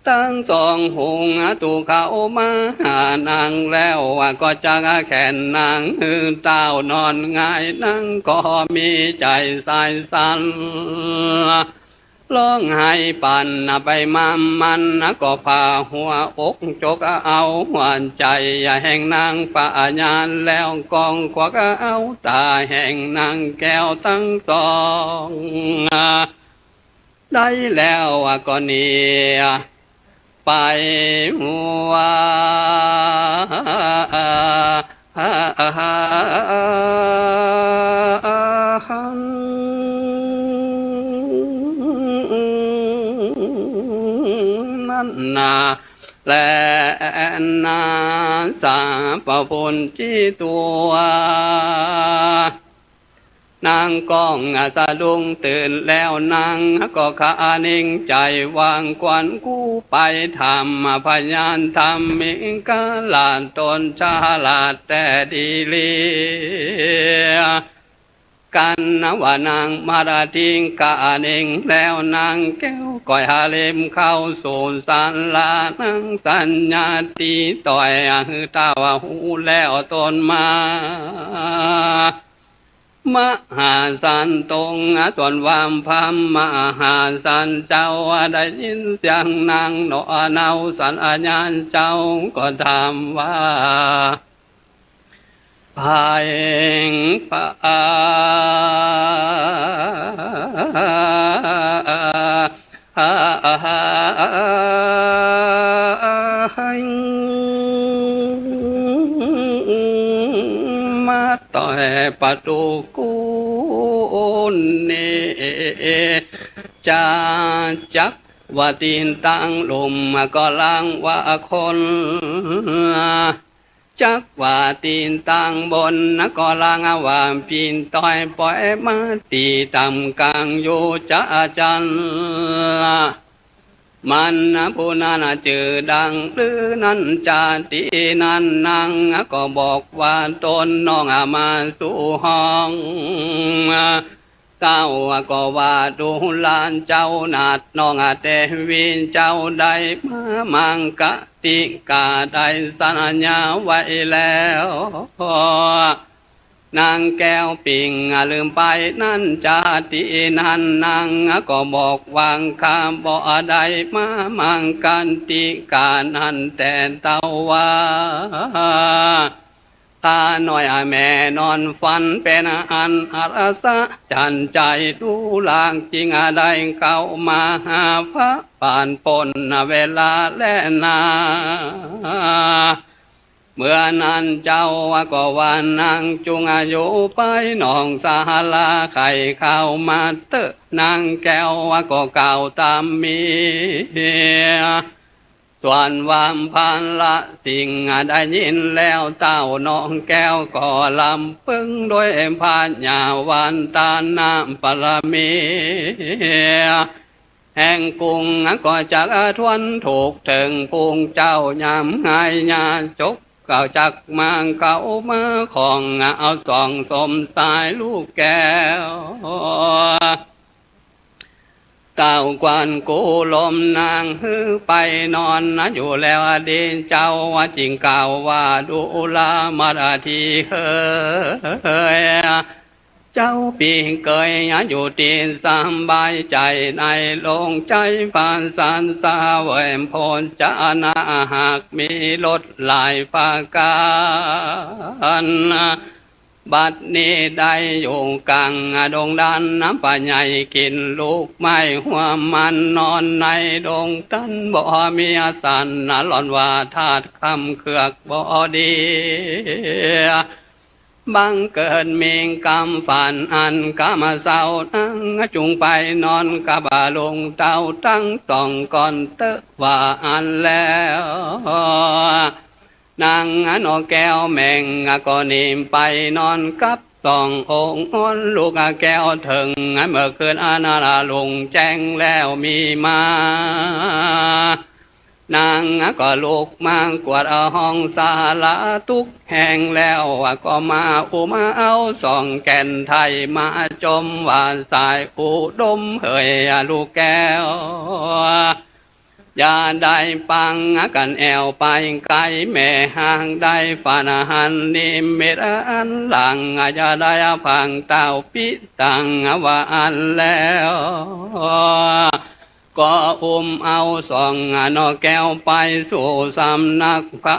ตังสองหุงตุเข้ามาหานางแล้วว่าก็จักแขนนางหื้อเต้านอนหงาย นางก็มีใจ๋สายสั่น ร้องไห้ปั่นไปมา มันก็ผ่าหัวอกจกเอาหัวใจ๋แห่งนางปะยานแล้วกองควักเอาต๋าแห่งนางแก้วตังสอง ได้แล้วก็หนีไปว่า นั้นนา และนาสาปะปุญจีตัว นางก้องสะดุ้งตื่นแล้วนางก็คะนิ่งใจ๋วางควันกุไปถามพยานธรรมิกราชตนฉลาดแต๊ดีหลี กันนะว่านางมาราทิงกะเน่งแล้วนางแก้วก้อยหาเล็มเข้าสู่ศาลานางสัญญาตีต่อยหื้อเต้าหูแล้วตนมา มหาสันตรง ส่วนว่าพราหมณ์มหาสันเจ้าได้ยินเสียงนางหนอ เนาสัญญาเจ้าก็ถามว่า ไผ ไผ มาต่อยประตู๋กูนี้ จะจักว่าตี้ตังลุ่มก็ลางว่าคน จักว่าตี้ตังบนก็ลางว่าปีนต่อย ปอยมาตี้ต่ำกลางอยู่จะจั้น มันผู้นั้นจื้อดังลือนั้นจา ตี้นั้นนางก็บอกว่า ตนน้องมาสู่ห้อง เต้าก็ว่าดูราเจ้านาฏ น้องเตวีเจ้าได้มามังกติกา ได้สัญญาไว้แล้ว นางแก้วปิ่งลืมไปนั้นจา ตี้นั้นนางก็บอกว่า ข้าบ่ได้มามังกติกานั้น แต่เต้าว่า ข้าน้อยแม่นอนฝันเป๋นอันอัศจรรย์ใจ๋ ดูราจึงได้เข้ามาหาพระปานป๊นเวลาแลนา เมื่อนั้นเจ้าก็ว่านางจุ่งอยู่ไปนอกศาลา ใค่เข้ามาเต๊อะ นางแก้วก็กล่าวต๋ามเมีย ส่วนว่าพระสิงห์ได้ยินแล้ว เต้าน้องแก้วก็ลำปึ้ง ด้วยพญาวันตานาบารมี แห่งกุงก็จักทวนถูกเถิง ปุ้งเจ้ายามง่ายยาจก ก็จักมาเข้ามาของ เอาส่องสมสายลูกแก้ว เต้ากวนกู้ลมนางหื้อไปนอนอยู่แล้ว ดีเจ้าจึงกล่าวว่า ดูรามาราธิเหย เจ้าปี้เกยอยู่ดีสบายใจ๋ ในโลงใจ๋ผาสาสเวยโภจนะ หากมีรสหลายประก๋าน บัดนี้ได้อยู่กลางดงด้านน้ำป่าใหญ่ กิ๋นลูกไม้หัวมันนอนในดงตัน บ่มีสันหล่อนว่าธาตุค่ำเคืองบ่ดี บังเกิดมีกำฝันอันกำเศร้า นางจุ่งไปนอนกับลุงเต้าตังสองก่อนเต๊อะ ว่าอั้นแล้ว นางนกแก้วแม่งก็หนีไปนอนกับสององค์อ่อน ลูกแก้วเถิงเมื่อคืนอันนั้นลุงแจ้งแล้วมีมา นางก็ลุกมากวาดห้องศาลาตุ๊กแห่งแล้ว ก็มาอุ้มเอาสองแก่นไทยมาจมว่า สายอุดมเหยลูกแก้ว อย่าได้ปังกั๋นแอ่วไปไก๋ แม้หากได้ฝันหันนิมิตอันหลัง อย่าได้พังเต้าปี้ตัง ว่าอั้นแล้ว ก็อุ้มเอาสองนกแก้วไปสู่สำนักพระ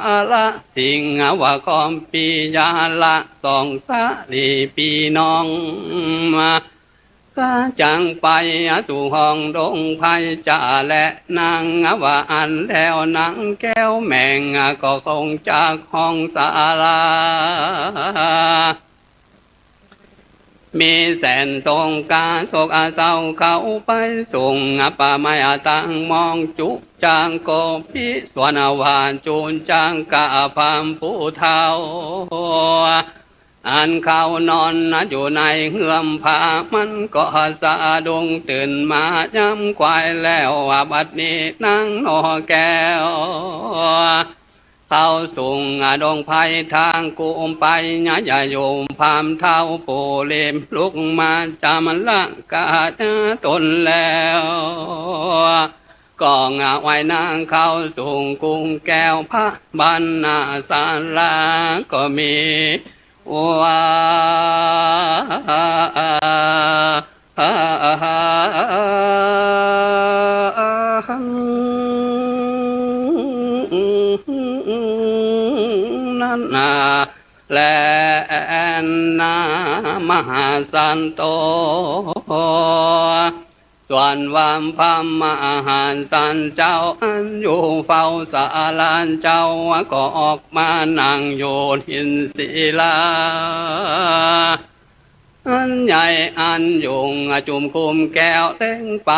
สิงห์ ว่าคอมปิยะละสองสาลีปี้น้องมา ก็จักไปสู่ห้องดงไพรจะแล นางว่าอั้นแล้ว นางแก้วแม่งก็คงจากห้องศาลา มีแสนตรงกาโศกเศร้าเข้าไปสูง ป่าไม้ตั้งมองจุจักโกภิ ส่วนว่าจุจักกะพราหมณ์ผู้เฒ่า อันเขานอนอยู่ในเฮือนพระ มันก็สะดุ้งตื่นมาย้ำควายแล้ว ว่าบัดนี้นางนกแก้ว เขาสูงดงไพรทางกุมไป อย่าอยู่พราหมณ์เฒ่าผู้เล็มลุกมาจำละกาตนแล้ว ก็งาไหว้นางเข้าสู่กุงแก้วพระบรรณศาลา ก็มี ว่า นั้นนา แลนา มหัสสันโต ส่วนว่าพระมหัสสันเจ้า อันอยู่เฝ้าศาลาเจ้า ก็ออกมานั่งอยู่ถินศิลา อันใหญ่อันยุ่ง จุ่มคุ้มแก้วเล็งไป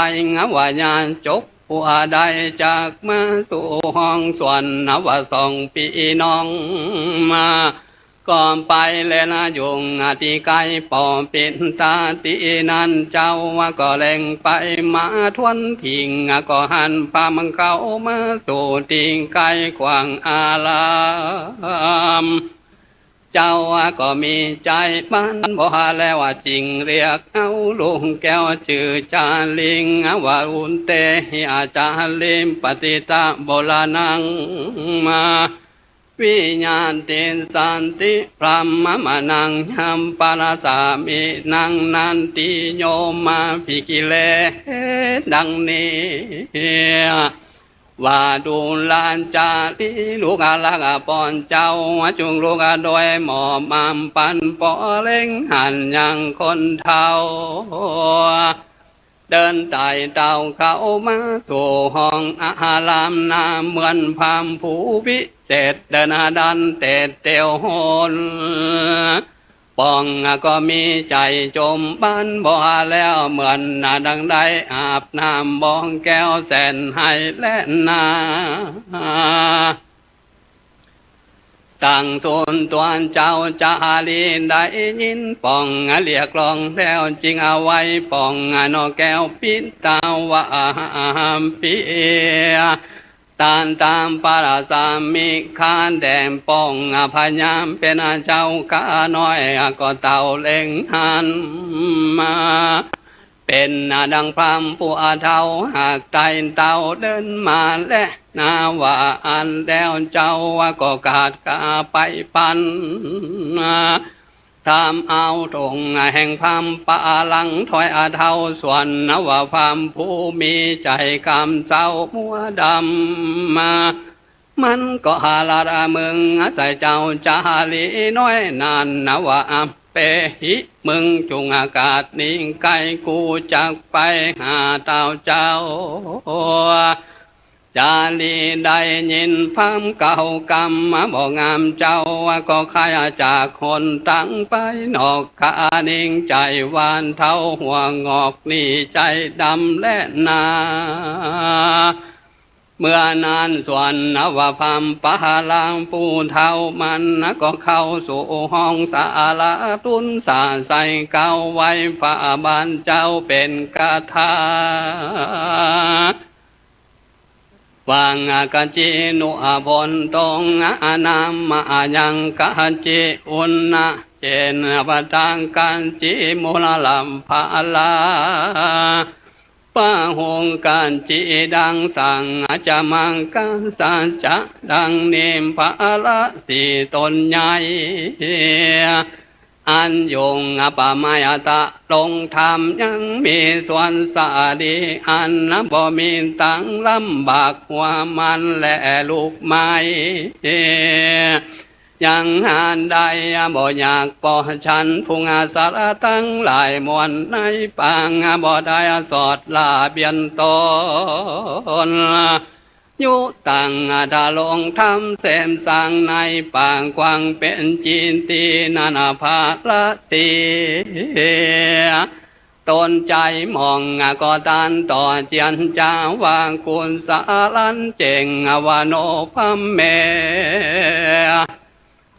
ว่าญาณจกผู้ใดจักมาสู่ห้อง ส่วนว่าสองปี้น้องมา ก็ไปแลนา ยุ่งตี้ใก้ ปอปิดตาตี้นั้น เจ้าก็เล็งไปมาทวนถิง ก็หันพราหมณ์เข้ามาสู่ตี้ใก้ขวางอาราม เจ้าก็มีใจ๋บันบ่แล ว่าจึงเรียกเอาลูกแก้วจื้อจาริง ว่า อุเตหิ อาจาริง ปฏิตะ โบราณัง มา วิญญาติสันติ พรหมมนัง ยามปรสามิ นัง นันติโย มาภิกิเล ดังนี้ ว่า ดูราจารี ลูกรักปอนเจ้า จุ่งลุกโดยหมอบอำปัน ปอเล็งหันยังคนเฒ่า เดินไต่เต้าเข้ามาสู่ห้องอารามนา เหมือนพราหมณ์ผู้วิเศษ เดินดันเตดเตียวโหน ปองก็มีใจ๋จมบันบ่แล เหมือนดังได้อาบน้ำบ่องแก้วแสนไฮแลนา ตังส่วนตั๋วเจ้าจารีได้ยินปองเรียกร้องแล้ว จึงเอาไว้ปองนอแก้วปิดตาว่า เปีย ตานตามปรสามิคาแด่ปองพญาเป๋นเจ้าข้าน้อย ก็เต้าเล็งหันมา เป๋นดังพราหมณ์ผู้เฒ่า หากไต่เต้าเดินมาแลนา ว่าอั้นแล้วเจ้าก็ขาดกาไปปัน ถามเอาตรงแห่งพราหมณ์ปาลังถอยเต้า ส่วนว่าพราหมณ์ผู้มีใจ๋กำเจ้ามัวดำมา มันก็หาลาดมึงใส่เจ้าจารีน้อยนั้นว่า อัปเปหิ มึงจุ่งอากาศนิ่งใก้ กูจักไปหาเต้าเจ้า จารีได้ยินพราหมณ์กล่าวกำบ่งามเจ้า ก็คายจากหนตังไปนอก คานิ่งใจ๋หวานเต้าหัวงอก นี่ใจ๋ดำแลนา เมื่อนั้นส่วนว่าพราหมณ์ปาลังผู้เฒ่ามัน ก็เข้าสู่ห้องสาลา ตุ๊นสาใส่เกล้าไหว้พระบาทเจ้าเป๋นคาถา วังกจินุพลตง อนามายังกจิอุณนะ เจนปะตังกจิมูลลัมพาลา ปะหุงกจิดังสัง จมังกัสสะจะ ดังนี้พระราศีต๋นใหญ่ อันยงอปมายตะลงธรรม ยังมีส่วนสะดี อันบ่มีตังลำบากหัวมันและลูกไม้ ยังหาได้บ่อยาก ก็ฉันพุงสัตว์ตังหลายมวลในปาง บ่ได้สอดละเบียนต๋น ยุตังอัตถะลงธรรมเสมสังในปางกว้างเป๋นจีน ตี้นั้นพระราศีต๋นใจ๋มอง ก็ตานต่อเจียรจาว่า กุศลันเจ๋ง วโนภะเม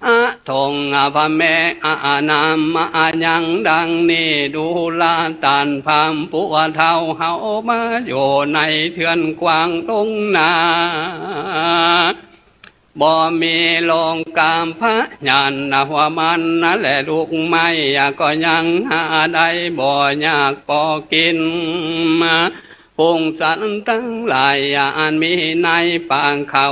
อะถงภะเม อะนามายัง ดังนี้ดูราต้านพราหมณ์ผู้เฒ่า เฮามาอยู่ในเทือนกว้างลงนา บ่มีโลกาพยาธิหัวมันและลูกไม้ ก็ยังหาได้บ่อยากปอกิ๋น ฝูงสัตว์ตังหลายอันมีในป่าเขา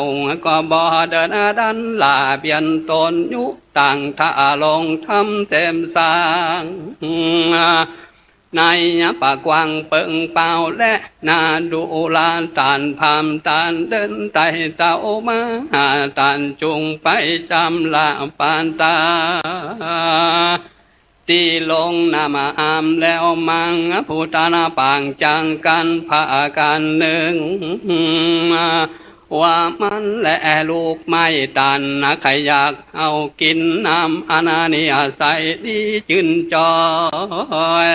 ก็บ่เดินดันหล่าเบียดตนอยู่ ตั้งท่าลงธรรมเสมสร้าง ในป่ากว้างเปิงเปล่าแล นาดูราต้านพราหมณ์ต้านเดินไต่เต้ามา ต้านจุ่งไปจำละปานตา ตี้ลงน้ำอาบแล้วมัง ผู้ต้านปางจังกั๋นผ้ากั๋นนึ่ง ว่ามันแลลูกไม้ต้าน ใค่อยากเอากิ๋นน้ำอันนี้ใส่ดีจื้นจอย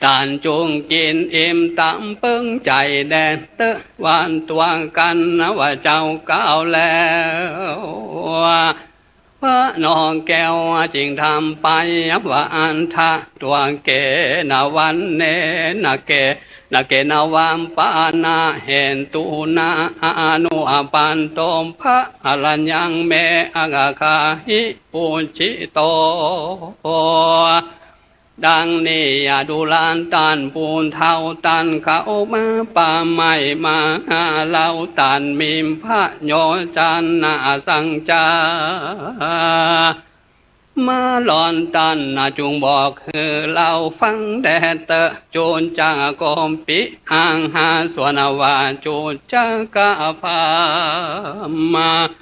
ต้านจุ่งกิ๋นอิ่มต๋ามเปิงใจ๋แด่เต๊อะ ว่าตั๋วกั๋นว่าเจ้าก้าวแล้ว พระนกแก้วจึงถามไปว่า อัฏฐะ ตั๋วเก๋ นวันเณ นเก๋ นเก๋ นวาปาณะเหตุนะ อนุปปันโน พระอรัญญัง เม อัคคาหิ ปุจฉิโต ดังนี้ดูราต้านผู้เฒ่าต้านเข้ามาป่าไม้มาหาเฮา ต้านมีประโยชน์จะนาสังจา มาหลอนต้านจุ่งบอกหื้อเฮาฟังแด่เต๊อะ จุ่งจักโกปิ อ้างหาส่วนว่าจุ่งจักพราหมณ์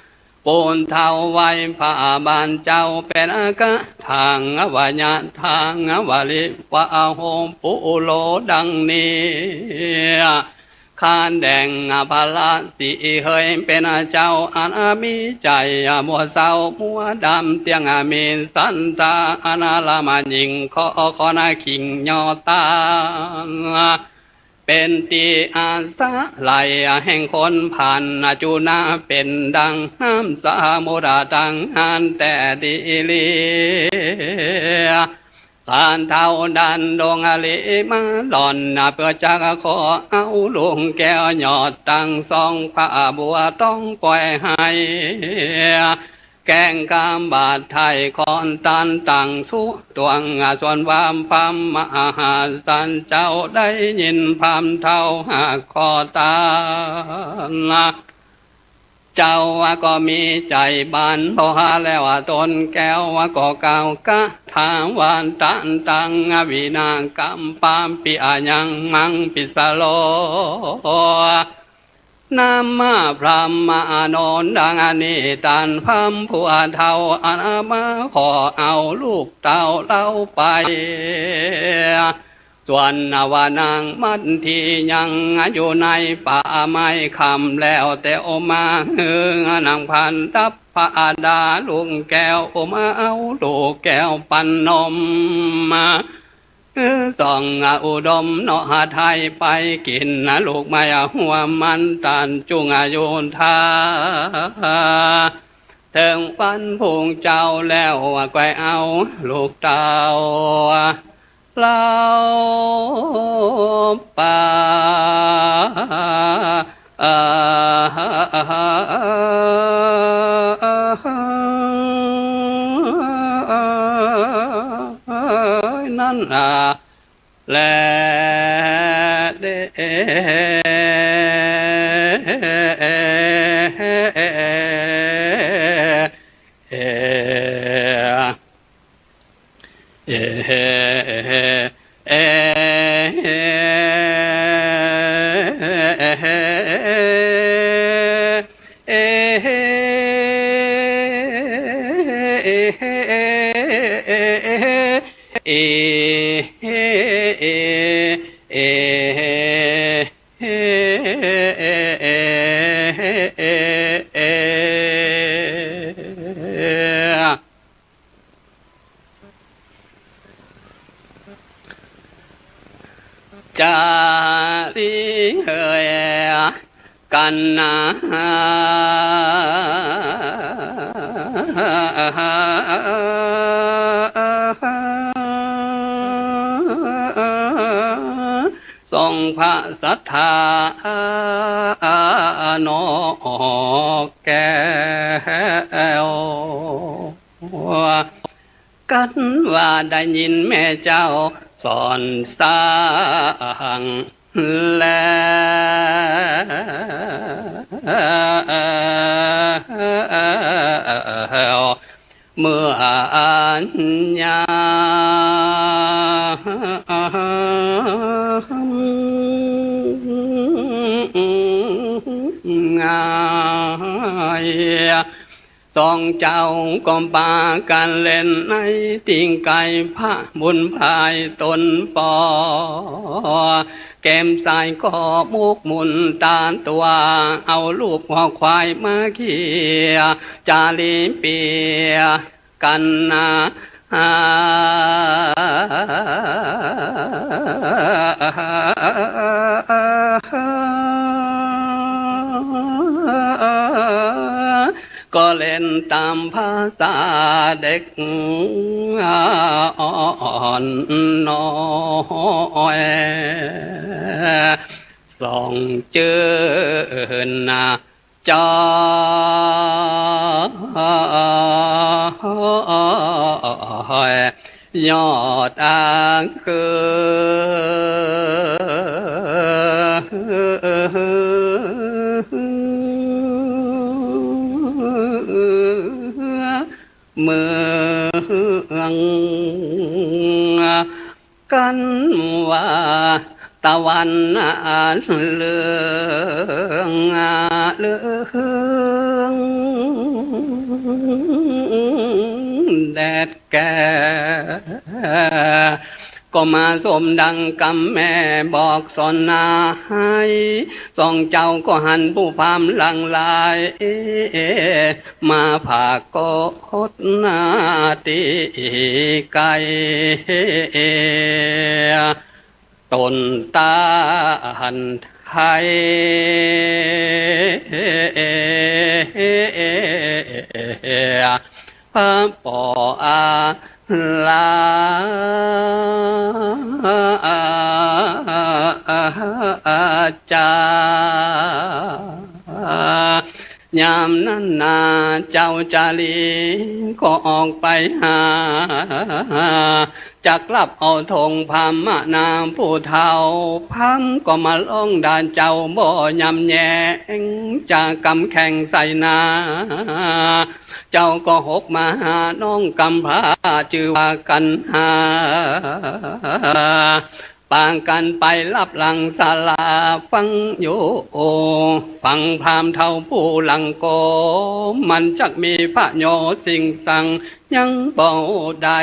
ผู้เฒ่าไหว้พระบาทเจ้าเป๋นกระทั่ง วายะถา วริวะโห ปุโร ดังนี้ ข้าแต่พระศรีเหยเป๋นเจ้าอันมีใจ๋มัวเศร้ามัวดำ เตี้ยงมีศรัทธาอันละมั่นยิ่ง ขอ ขอนาคิงยอต้าน เป๋นตี้อาศัยแห่งคนผ่าน จุ่งนาเป๋นดังน้ำสมุทรตังหั้นแต่ดีหลี ข้าเฒ่าดันดงหลีมาหลอน เปื้อจักขอเอาลูกแก้วยอดตังสอง พระบัวทองปล่อยให้ แกล้งกำบาดไถ่คอนตันตังสุตวง ส่วนว่าพระมหาสันเจ้าได้ยินพราหมณ์เฒ่าหากขอต้าน เจ้าก็มีใจ๋บานบ่หาแล้วต๋นแก้ว ก็กล่าวคาถาว่า ตันตังวินากรรมปาปิอายังมังปิสโล นามาพราหมณ์อานนท์ ดังนี้ต้านพราหมณ์ผู้เฒ่าอันมาขอเอาลูกเต้าเฮาไป ส่วนว่านางมัททิยังอยู่ในป่าไม้ค่ำแล้วเตียวมา หื้อนางพันทัพพระดาลูกแก้ว อุ้มเอาลูกแก้วปันนมมา หื้อส่องอุดมเนาะไถ่ไปกิ๋น ลูกไม้หัวมันต้านจุ่งอยู่ท่า เถิงวันพุงเจ้าแล้วก็เอาลูกเต้าเฮาไป นั้นแล เด้ จะดีเหยกั๋นนา ทรงพระสัตถา นกแก้ว กั๋นว่าได้ยินแม่เจ้า สอนสั่งแล้ว เมื่ออันยาม สองเจ้าก็ปากั๋นเล่นในติ่งไก่ พระบุญภายต๋นปอ เกมสายก็มุกมุ่นตาตั๋ว เอาลูกวัวควายมาเขี่ย จารีเปียกั๋นนา ก็เล่นต๋ามภาษาเด็กอ่อนน้อย ส่องจื้นนา จอยยอดอ่างคือ เมือง กั๋นว่าตะวันเหลือง เหลืองแดดแก่ ก็มาสมดังกำแม่บอกสอนนา สองเจ้าก็หันผู้พราหมณ์หลั่งไหล มาผากกดนาตี้ไก่ ต๋นต้านไทย พระปออาลาจา ยามนั้นนาเจ้าจารีก็ออกไปหา จักลับเอาธงพราหมณ์มานาผู้เฒ่า พราหมณ์ก็มาฮ้องด่าเจ้าบ่ยำแยง จากกำแข่งใส่นา เจ้าก็หกมาหาน้องกำพร้าจื้อว่ากัณหา ปากั๋นไปลับหลังศาลาฟังอยู่ ฟังพราหมณ์เฒ่าผู้หลังโก มันจักมีประโยชน์สิ่งสังยังบ่ได้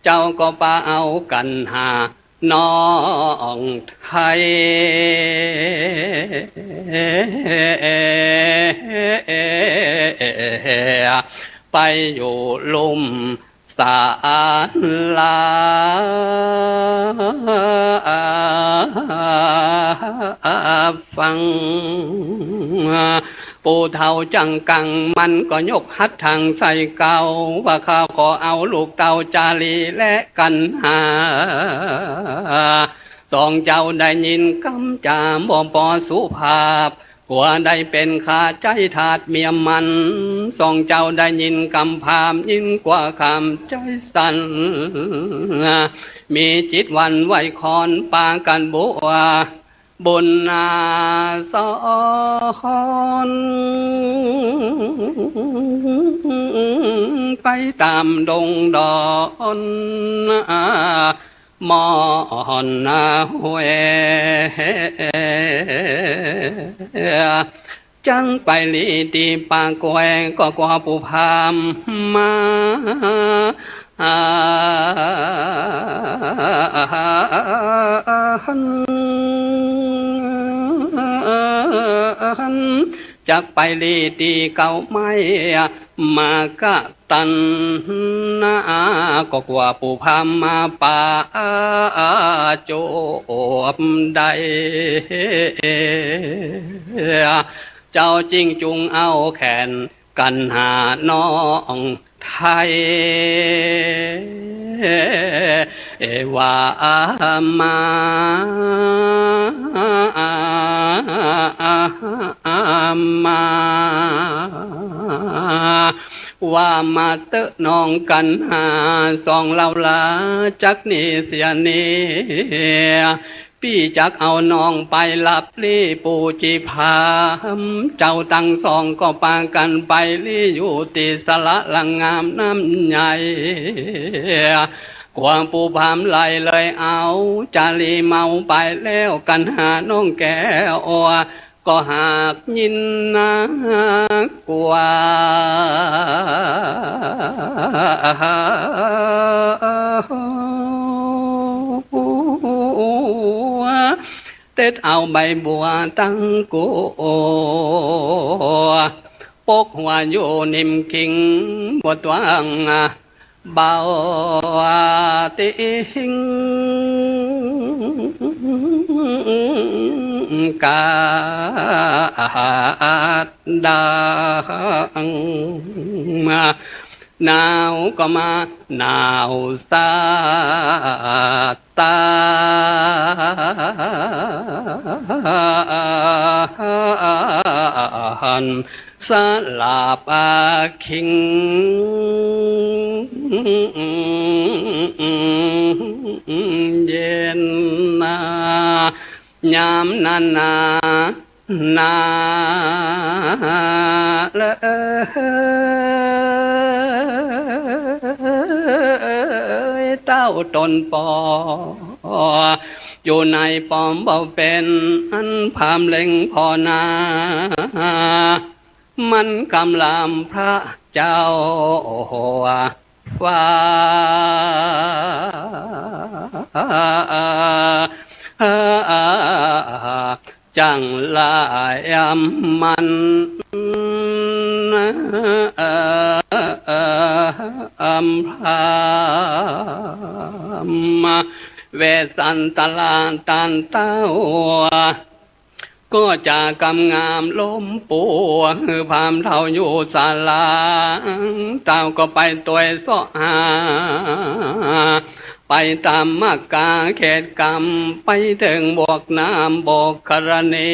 เจ้าก็ปาเอากัณหาน้องไทย ไปอยู่ลุ่ม ศาลาฟัง ปู่เฒ่าจั้งกัง มันก็ยกหัตถังใส่เกล้า ว่าข้าขอเอาลูกเต้าจารีและกัณหา สองเจ้าได้ยินกำจ๋าบ่ปอสุภาพ กั๋วได้เป๋นข้าใจ๊ทาสเมียมัน สองเจ้าได้ยินกำพราหมณ์ยิ่งกว่าคำใจ๊สั่น มีจิตหวั่นไหวคลอนปากั๋นบวชบุญนาสอน ไปต๋ามดงดอน ม่อนห้วย จั้งไปหลีตี้ป่าแกว่ง ก็กั๋วปู่พราหมณ์มา จักไปหลีตี้เก๊าไม้ มากะ ตันนา ก็กั๋วปู่พราหมณ์มาปาจวบได้ เจ้าจึงจุงเอาแขนกัณหาน้องไทย เอว่ามา มา ว่ามาเต๊อะน้องกัณหา ส่องเล่าหลาจักนี้เสียนี้ ปี้จักเอาน้องไปลับลี้ ปู่จี๋พราหมณ์เจ้าตังสองก็ปากั๋นไปลี้ อยู่ตี้สระหลังงามน้ำใหญ่ กั๋วปู่พราหมณ์ไล่เลยเอาจารีเมาไปแล้ว กัณหาน้องแก้ว ก็หากยินนักกว่า เต็ดเอาใบบัวตังกั๋ว ปกหัวอยู่นิ่มกิ่งบัวตวง เบาติงกาดดัง หนาวก็มาหนาวสาด ตาหันสลับอาคิง เย็นนายามนั้นนา นาเลย เต้าต๋นปอ อยู่ในป้อมบ่เป๋น อันพราหมณ์เล็งผ่อนา มันกำลามพระเจ้าฟ้า จั่งลายมัน พราหมณ์เวสสันตราต้านเต้า ก็จะกำงามล้มปัว หื้อพราหมณ์เฒ่าอยู่ศาลา เต้าก็ไปตวยเซาะหา ไปต๋ามมักกาเขตกำ ไปเถิงบวกน้ำบกกรณี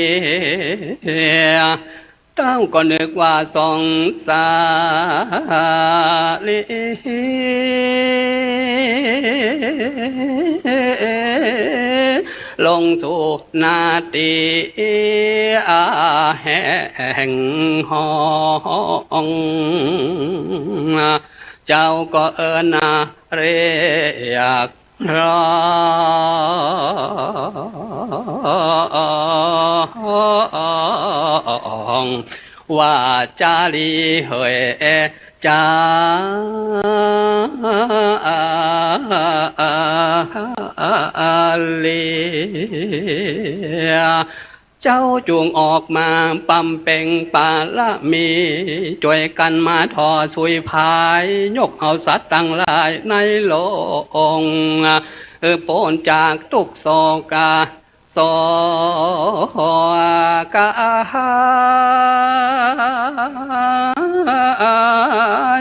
เต้าก็นึกว่าสงสารี ลงสู่นาตี้แห้งห้อง เจ้าก็เอิ้นเรียก ร้องว่าจารีเหย จารี เจ้าจุ่งออกมาบำเพ็งปารมี จ้วยกั๋นมาถ่อสุยผาย ยกเอาสัตว์ตังหลายในโลก เออ ป๊นจากตุ๊กข์โศกา โศกา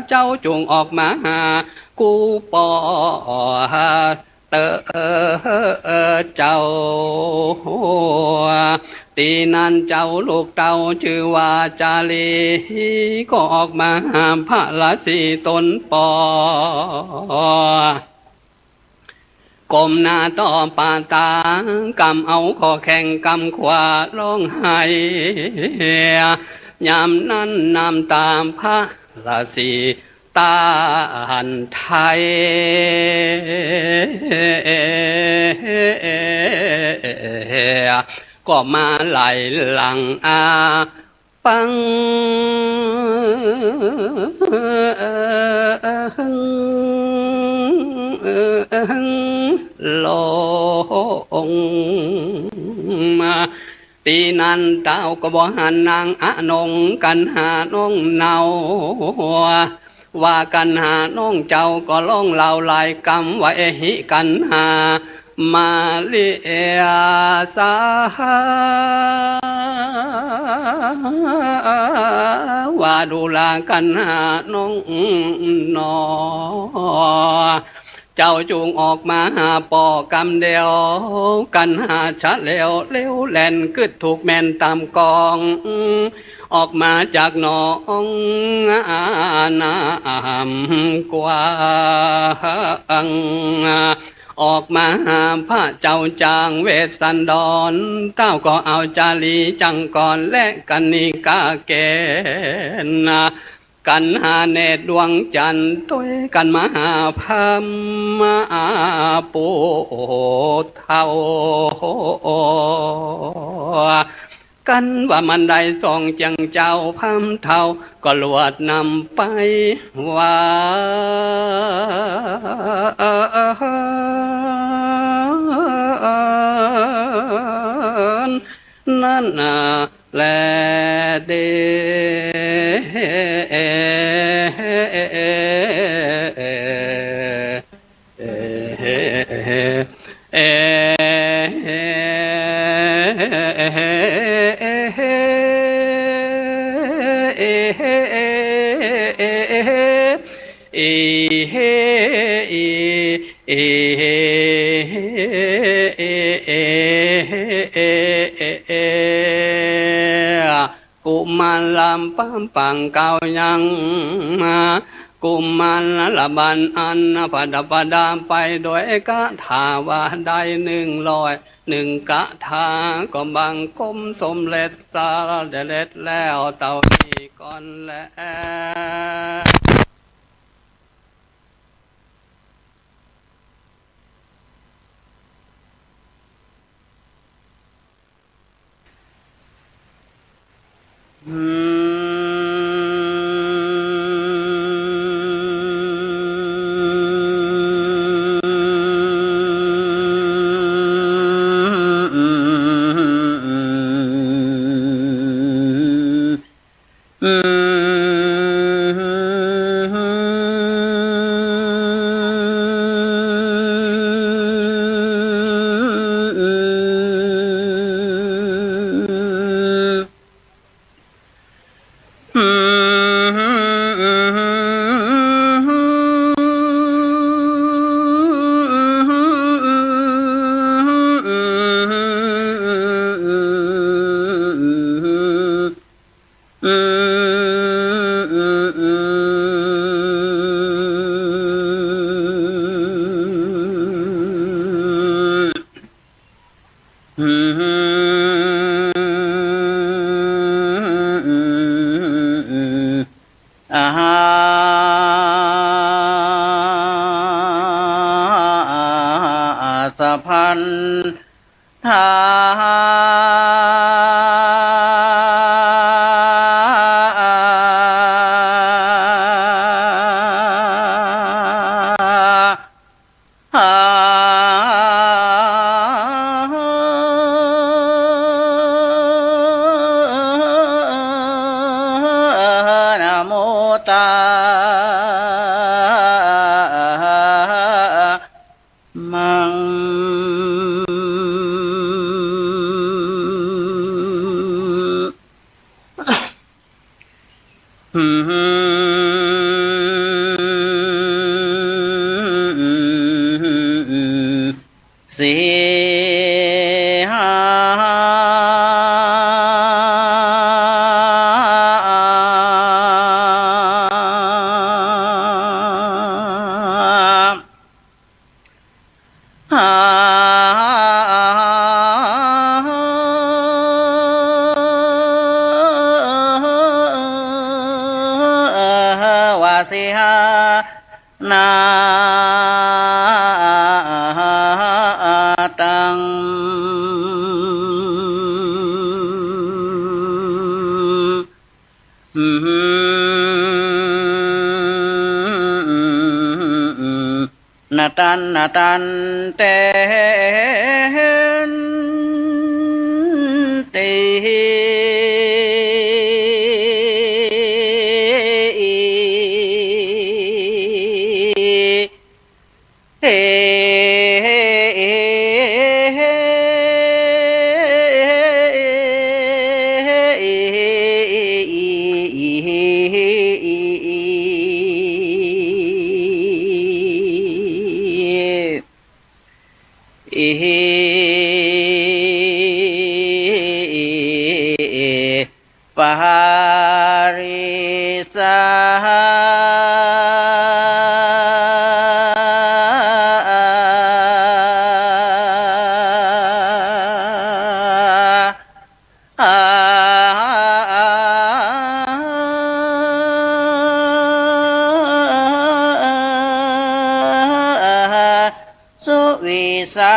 เจ้าจุ่งออกมาหากู่ป้อ เต๊อะเจ้า ตี้นั้นเจ้าลูกเต้าจื้อว่าจารี ก็ออกมาหาพระราศีต๋นป้อ ก้มหน้าต่อป่าต๋า กำเอาข้อแข้งกำขวาร้องไห้ ยามนั้นน้ำต๋าพระราศี ต้านไทย ก็มาไหลหลังอาปัง ลงมา ตี้นั้นเต้าก็บ่หันนางอนงกัณหาน้องเนา ว่ากัณหาน้องเจ้าก็ร้องเล่าหลายกำว่า เอหิกัณหา มาริยาสา ว่าดูรากัณหาน้องหนอ เจ้าจุ่งออกมาหาป้อกำเดียว กัณหาชะเลวเร็วแล่นกึ๊ดถูกแม่นต๋ามกอง ออกมาจากหนองน้ำกว้าง ออกมาหาพระเจ้าจางเวสสันดร เต้าก็เอาจารีจังกรและกนิกาแกน กั๋นหาเนตรดวงจันทร์ ตวยกั๋นมาหาพราหมณ์ปู่เฒ่า กั๋นว่ามันได้สองเจียงเจ้า พราหมณ์เฒ่าก็ลวดนำไปว่านั้นนา แลเด้ กุมารลำปำปังเก่ายังมา กุมารละบันอันประดับประดาไปโดยคาถาว่าได้หนึ่งร้อยหนึ่งคาถา ก็บังคมสำเร็จสำเร็จแล้วเต้านี้ก่อนแล อาหาสะพันธา นะโมตา มัง สีหา หา วาสิหา นาตัง นตัน นตันเตนติ เฮ อิหิ ปะหา ริสา สุวิสา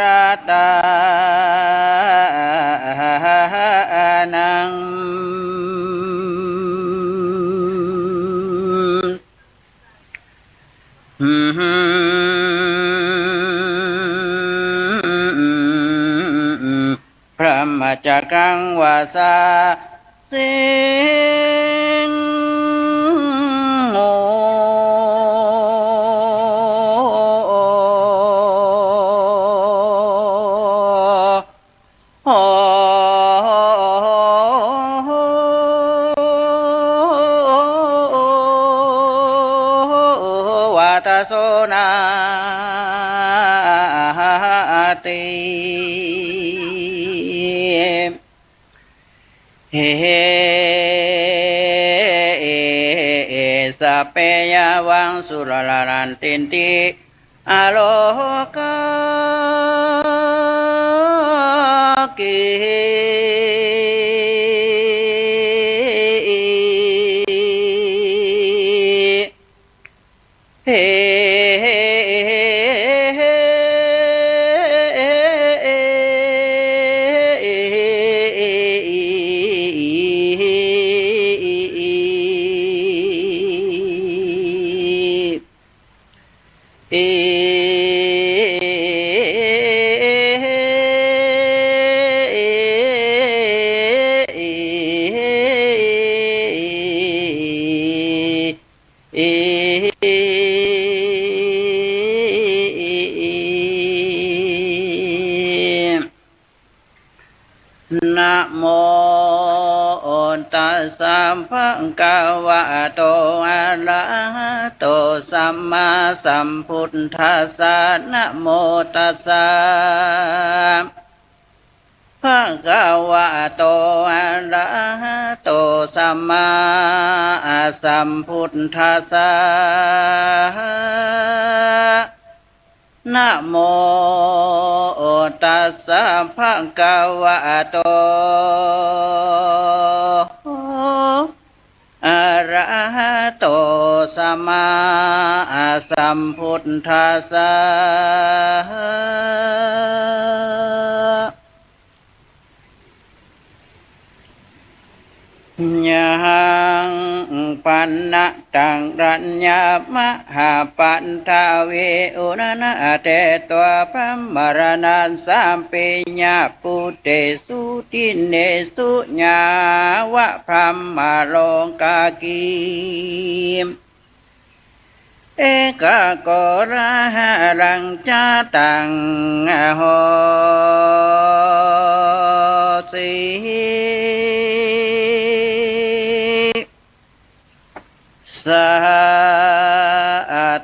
ระตานัง พรหมจักกังวาสา สิงโห วาทโสนาติ เฮ สัพเพยาวังสุราราตินติ อโลกากิ เฮ เอ เอ นะโมตัสสะ ภะคะวะโต อะระหะโต สัมมาสัมพุทธัสสะ นะโมตัสสะ ภะคะวะโต อะระหะโต สัมมาสัมพุทธัสสะ นะโมตัสสะ ภะคะวะโต อะระหะโต สัมมาสัมพุทธัสสะ ยัง ปัณณะ ตัง รัญญะ มหา ปัทวิ อุณณะ เต ตวา พรหมรณะ สัพเพ ยะ ปุตเตสุ ทินเนสุ ยาวะ พรหมโลกากิ เอกะ โกลาหะลัง จะตัง โหสิ สา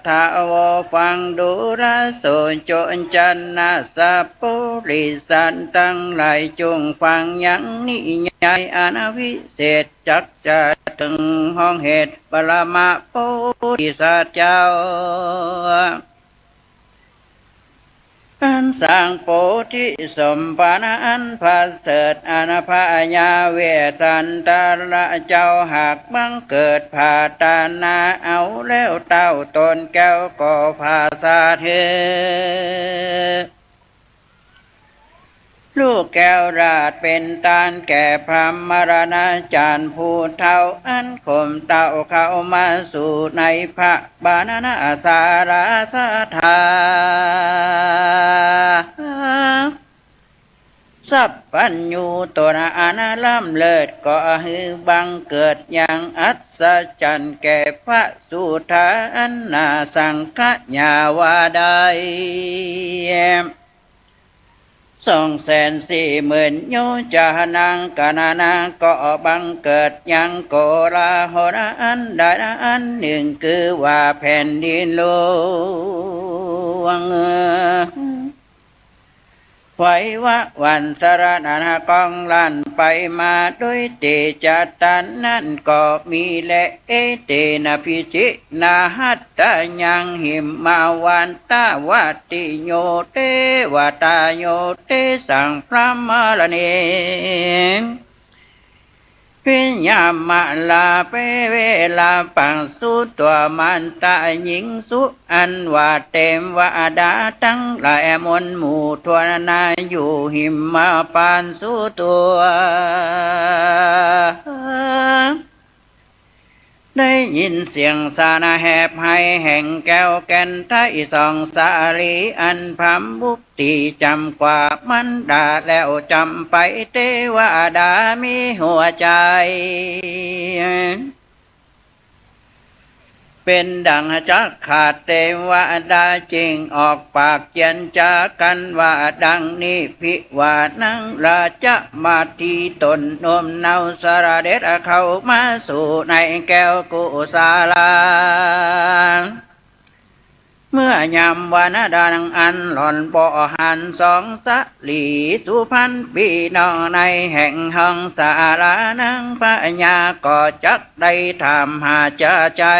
ธะ โว ฟังดูราโส โจ จนะ สัพปุริสันตังหลาย จงฟังยังนิยายอันวิเศษ จักจะเถิงห้องเหตุปรมะโพธิสัตว์เจ้า อันสร้างโพธิสมภารอันประเสริฐ อันพญาเวสสันดรเจ้าหากบังเกิดปรารถนาเอาแล้วเต้า ตนแก้วก็ประสาทหื้อ ลูกแก้วราชเป็นตานแก่พรหมรณาจารย์ผู้เฒ่า อันข่มเต้าเข้ามาสู่ในพระบรรณาศาลาสถา สัพพัญญูตนอันล้ำเลิศ ก็หื้อบังเกิดอย่างอัศจรรย์แก่พระสุธา อันนาสังขยาว่าได้ สองแสนสี่หมื่นโยชนะ กะนะนะ ก็บังเกิดยังโกลาหลอันใดอันหนึ่ง คือว่าแผ่นดินโลก ไหววาหวั่นสะระหน้าก้องลั่นไปมา โดยเตจะตันนั้นก็มีแล เอเตนะ พิจินาหัตตายัง หิมมาวันตาวัตติโย เตวตาโย เตสังพรหมรเณ วิยามาลาเป เวลาปังสุตัวมันตาหญิงสุ อันว่าเตวดาตังหลายมนหมู่ทั่วนา อยู่หิมมาปานสุตัว ได้ยินเสียงสานะแหบไห้แห่งแก้วแก่นไทยสองสาลี อันพรำบุตรีจ๋ำกว่ามันดาแล้วจ๋ำไป เตวดามีหัวใจ๋ เป๋นดังจักขาด เตวดาจึงออกปากเจียรจากั๋นว่าดังนี้ ภิวานังราชมาถีตนโน้มเน้าสละเด็จเข้ามาสู่ในแก้วกุสาลา เมื่อยามวันดังอันหล่อนบ่หันสองสะหลีสุพรรณปี้น้องในแห่งห้องสาลา นางพญาก็จักได้ถามหาจาใจ๋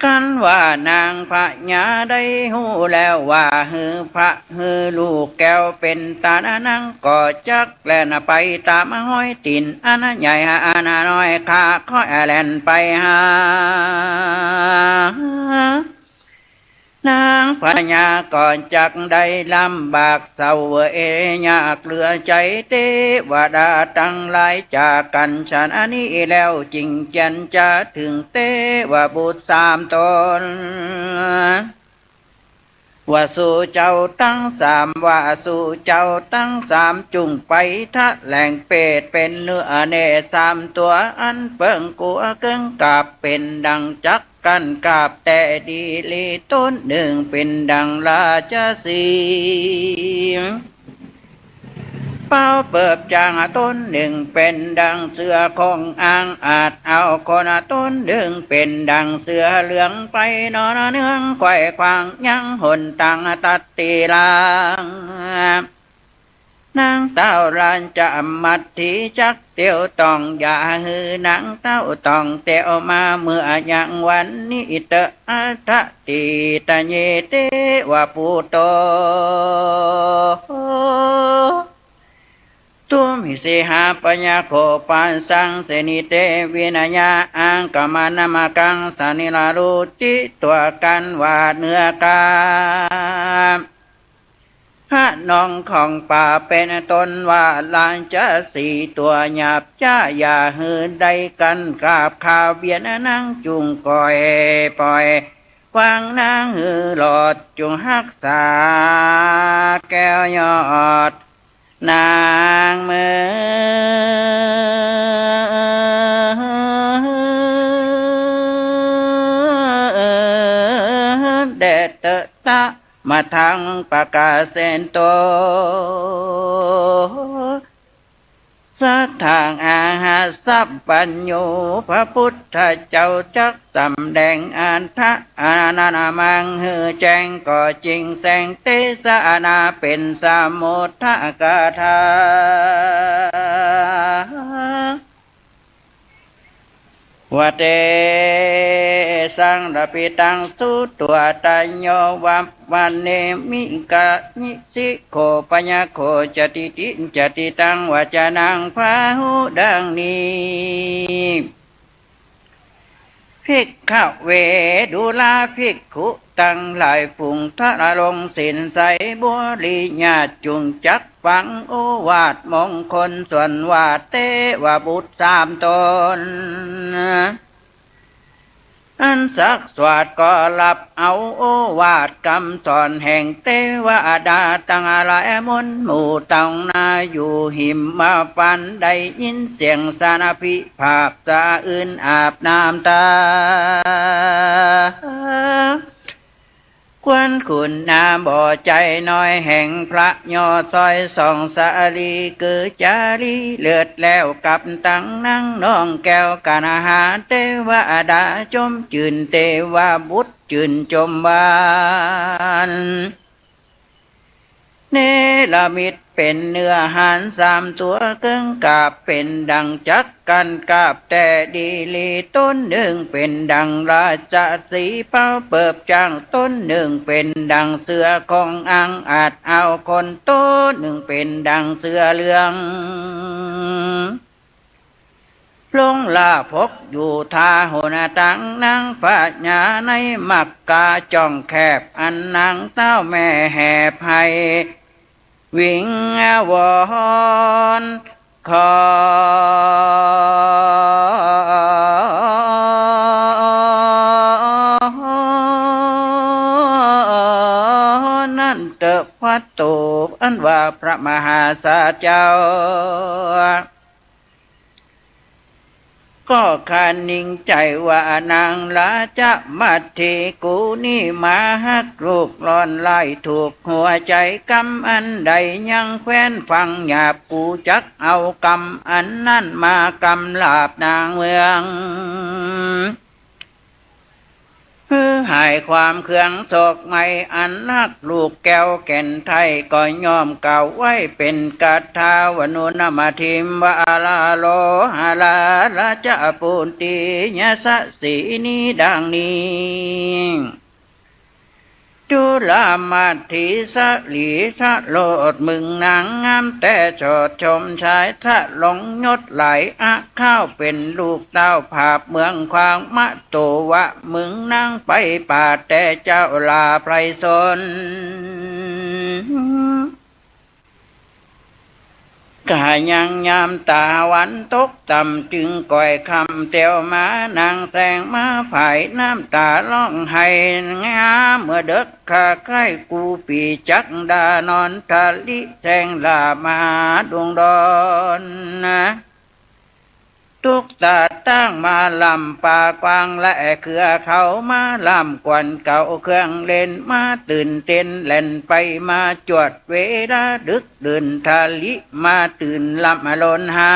กั๋นว่านางพญาได้ฮู้แล้วว่า หื้อพระหื้อลูกแก้วเป๋นตานะ นางก็จักแล่นไปต๋ามฮอยตี๋นอันใหญ่อันน้อย ข้าค่อยแล่นไปหา นางพญาก็จักได้ลำบากเศร้าเวยยากเหลือใจ๋ เตวดาตังหลายจากกั๋นฉันนี้แล้ว จึงเจียรจาเถิงเตวบุตรสามต๋น ว่าสูเจ้าตังสาม ว่าสูเจ้าตังสาม จุ่งไปทะแหลงเปตเป๋นเนื้อแน่สามตั๋ว อันเปิงกั๋วเกิ่งกาบ เป๋นดังจักกั๋นกาบ แต่ดีหลีต๋นนึ่งเป๋นดังราชสีห์ เป๋าเปิบจ๋างต๋นนึ่งเป๋นดังเสือโคร่งอ่างอาจ เอาคนต๋นนึ่งเป๋นดังเสือเหลืองไปนอนเนืองไขว่ขวางยังหนตางตัดตี้ลาง นางเต้าราชมัตถีจักเตียวต้อง อย่าหื้อนางเต้าต้องเตียวมา เมื่อยังวันนี้เต๊อะ อัตถะ ทิตเย เตวปุตโต ตุมหิ เสหะ ปะยะโข ปัสสัง เสนิเต วินยา อังคมะนะมะกัง สะนิลา รุจิ ตั๋วกั๋นว่าเนื้อกา พระนองของป่าเป๋นต๋นว่าราชสีห์ตั๋วหยาบจ๊า อย่าหื้อได้กั๋นกาบคาเวียน นางจุ่งก่อยป่อยวาง นางหื้อรอดจุ่งฮักษาแก้วยอด นางเมินแด่เต๊อะ ตะมะทังปะกาเสนโต สัทธังอะหัสสัพพัญญู พระพุทธเจ้าจักสำแดงอัตถะอันนั้นมังหื้อแจ้ง ก็จึงแสดงเตสนาเป๋นสมุทธกถา ว่าเตสัง ลปิตัง สุตัวตะโย วัพพะเนมิกะยิสิโข ปะยะโข จติติ จติตัง วจนัง พาหุ ดังนี้ ภิกขะเว ดูราภิกขุตังหลายฝูง ทะละลงศีลใส บริญาติจุ่งจักฟังโอวาทมงคล ส่วนว่าเตวบุตรสามต๋น อันสักสวาทก็ฮับเอาโอวาทกำสอนแห่งเตวดาตังหลายมนหมู่ต๋นนา อยู่หิมพานต์ได้ยินเสียงสนะภิภาคสะอื้นอาบน้ำตา ค ควรคุณนาบ่ใจ๋น้อยแห่งพระยอดซอยส่องสาลี คือจารีเลิศแล้วกับตังนางน้องแก้วกัณหา เตวดาจมจื่น เตวบุตรจื่นจมหวาน เนรมิตเป๋นเนื้อหานสามตั๋วเกิ่งกาบ เป๋นดังจักกั๋นกาบแต่ดีหลี ต๋นนึ่งเป๋นดังราชสีห์เป๋าเปิบจ้าง ต๋นนึ่งเป๋นดังเสือของอังอาจเอาคน ต๋นนึ่งเป๋นดังเสือเหลือง ลงลาภกอยู่ท่าหนตัง นางพญาในมักกาจ้องแคบ อันนางเต้าแม่แหบไห้วิงวอน ขอนั้นเต๊อะ พระตูปอันว่าพระมหาสาเจ้า ก็คานิงใจ๋ว่านางราชมัตถี กูนี่มาฮักลูกหล่อนหลาย ถูกหัวใจ๋กำอันใด ยังแควนฟังหยาบ กูจักเอากำอันนั้นมากำลาบนางเมือง หื้อหายความเคืองโศกไหม้ อันฮักลูกแก้วแก่นไทย ก็ย่อมกล่าวไว้เป๋นคาถาว่า นุนมะทิมวะอาลาโลหะลาราชปุตติยะสะสีนี้ดังนี้ จุลามัตถีสะหลีสะโลด มึงนางงามแต่โฉดชมชาย สะหลงยศหลายอะ ข้าวเป๋นลูกเต้าผาบเมืองขวางมะโตวะ มึงนางไปป่าแต่เจ้าลาไพรสน กายังยามตะวันตกต่ำ จึงก่อยค่ำเตียวมา นางแสงมาผายน้ำต๋าฮ้องไห้ งาเมื่อเดิก ข้าใค่กูปีจักดานอนทะลิแสงลามาดุงดอนนะ ตุ๊กตาตั้งมาล้ำป่ากว้าง และเครือเขามาล้ำกวนเก่า เครื่องเล่นมาตื่นเต้น แล่นไปมาจวดเวลาดึกดื่น ทะลิมาตื่นล้ำอลนหา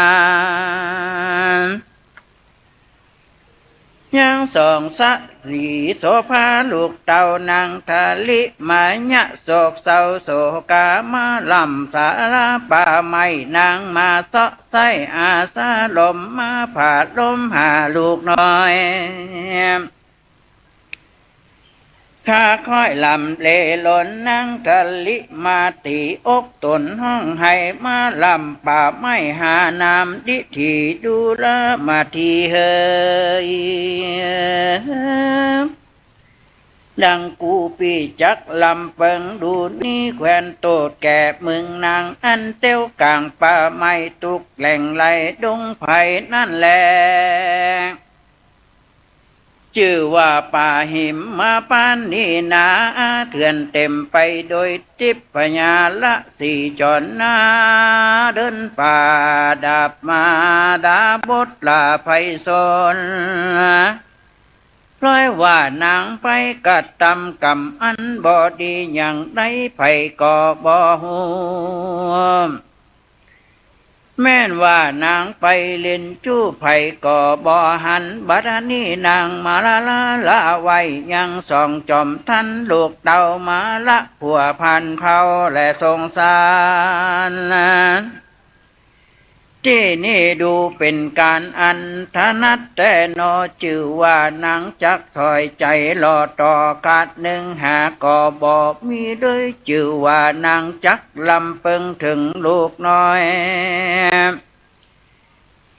ยังส่องสะสีโสภาลูกเต้านางทะลิมา ยะโศกเศร้าโศกามาล้ำสาลาป่าไม้ นางมาเซาะไส้อาสาลม มาผ่าลมหาลูกน้อย ข้าค่อยลำเลลน นางทะลิมาตี๋อกต๋นฮ้องไห้ มาล้ำป่าไม้หาน้ำดิถี ดูลามาทีเหย ดังกูปี้จักลำเปิงดูนี้ แควนโตษแก่มึงนาง อันเตียวก๋างป่าไม้ ตุ๊กแหล่งไหลดงไพรนั้นแล จื้อว่าป่าหิมมาปานนี้นา เถื่อนเต๋มไปโดยทิพยาละสีจรนา เดินป่าดาบมาดาบทลาไพรสน ปล่อยว่านางไปกระตำกรรมอันบ่ดีอย่างใด ใผก็บ่ฮู้ แม่นว่านางไปเล่นจู้ ใผก็บ่หัน บัดนี้นางมาละละละไว้ ยังส่องจ่อมทันลูกเต้ามาละผัวพันเผ่าและสงสาร ตี้นี้ดูเป๋นก๋านอันถนัดแต๊หนอ จื้อว่านางจักถอยใจ๋รอต่อขาดนึ่งหาก็บ่มีเลย จื้อว่านางจักลำเปิงเถิงลูกน้อย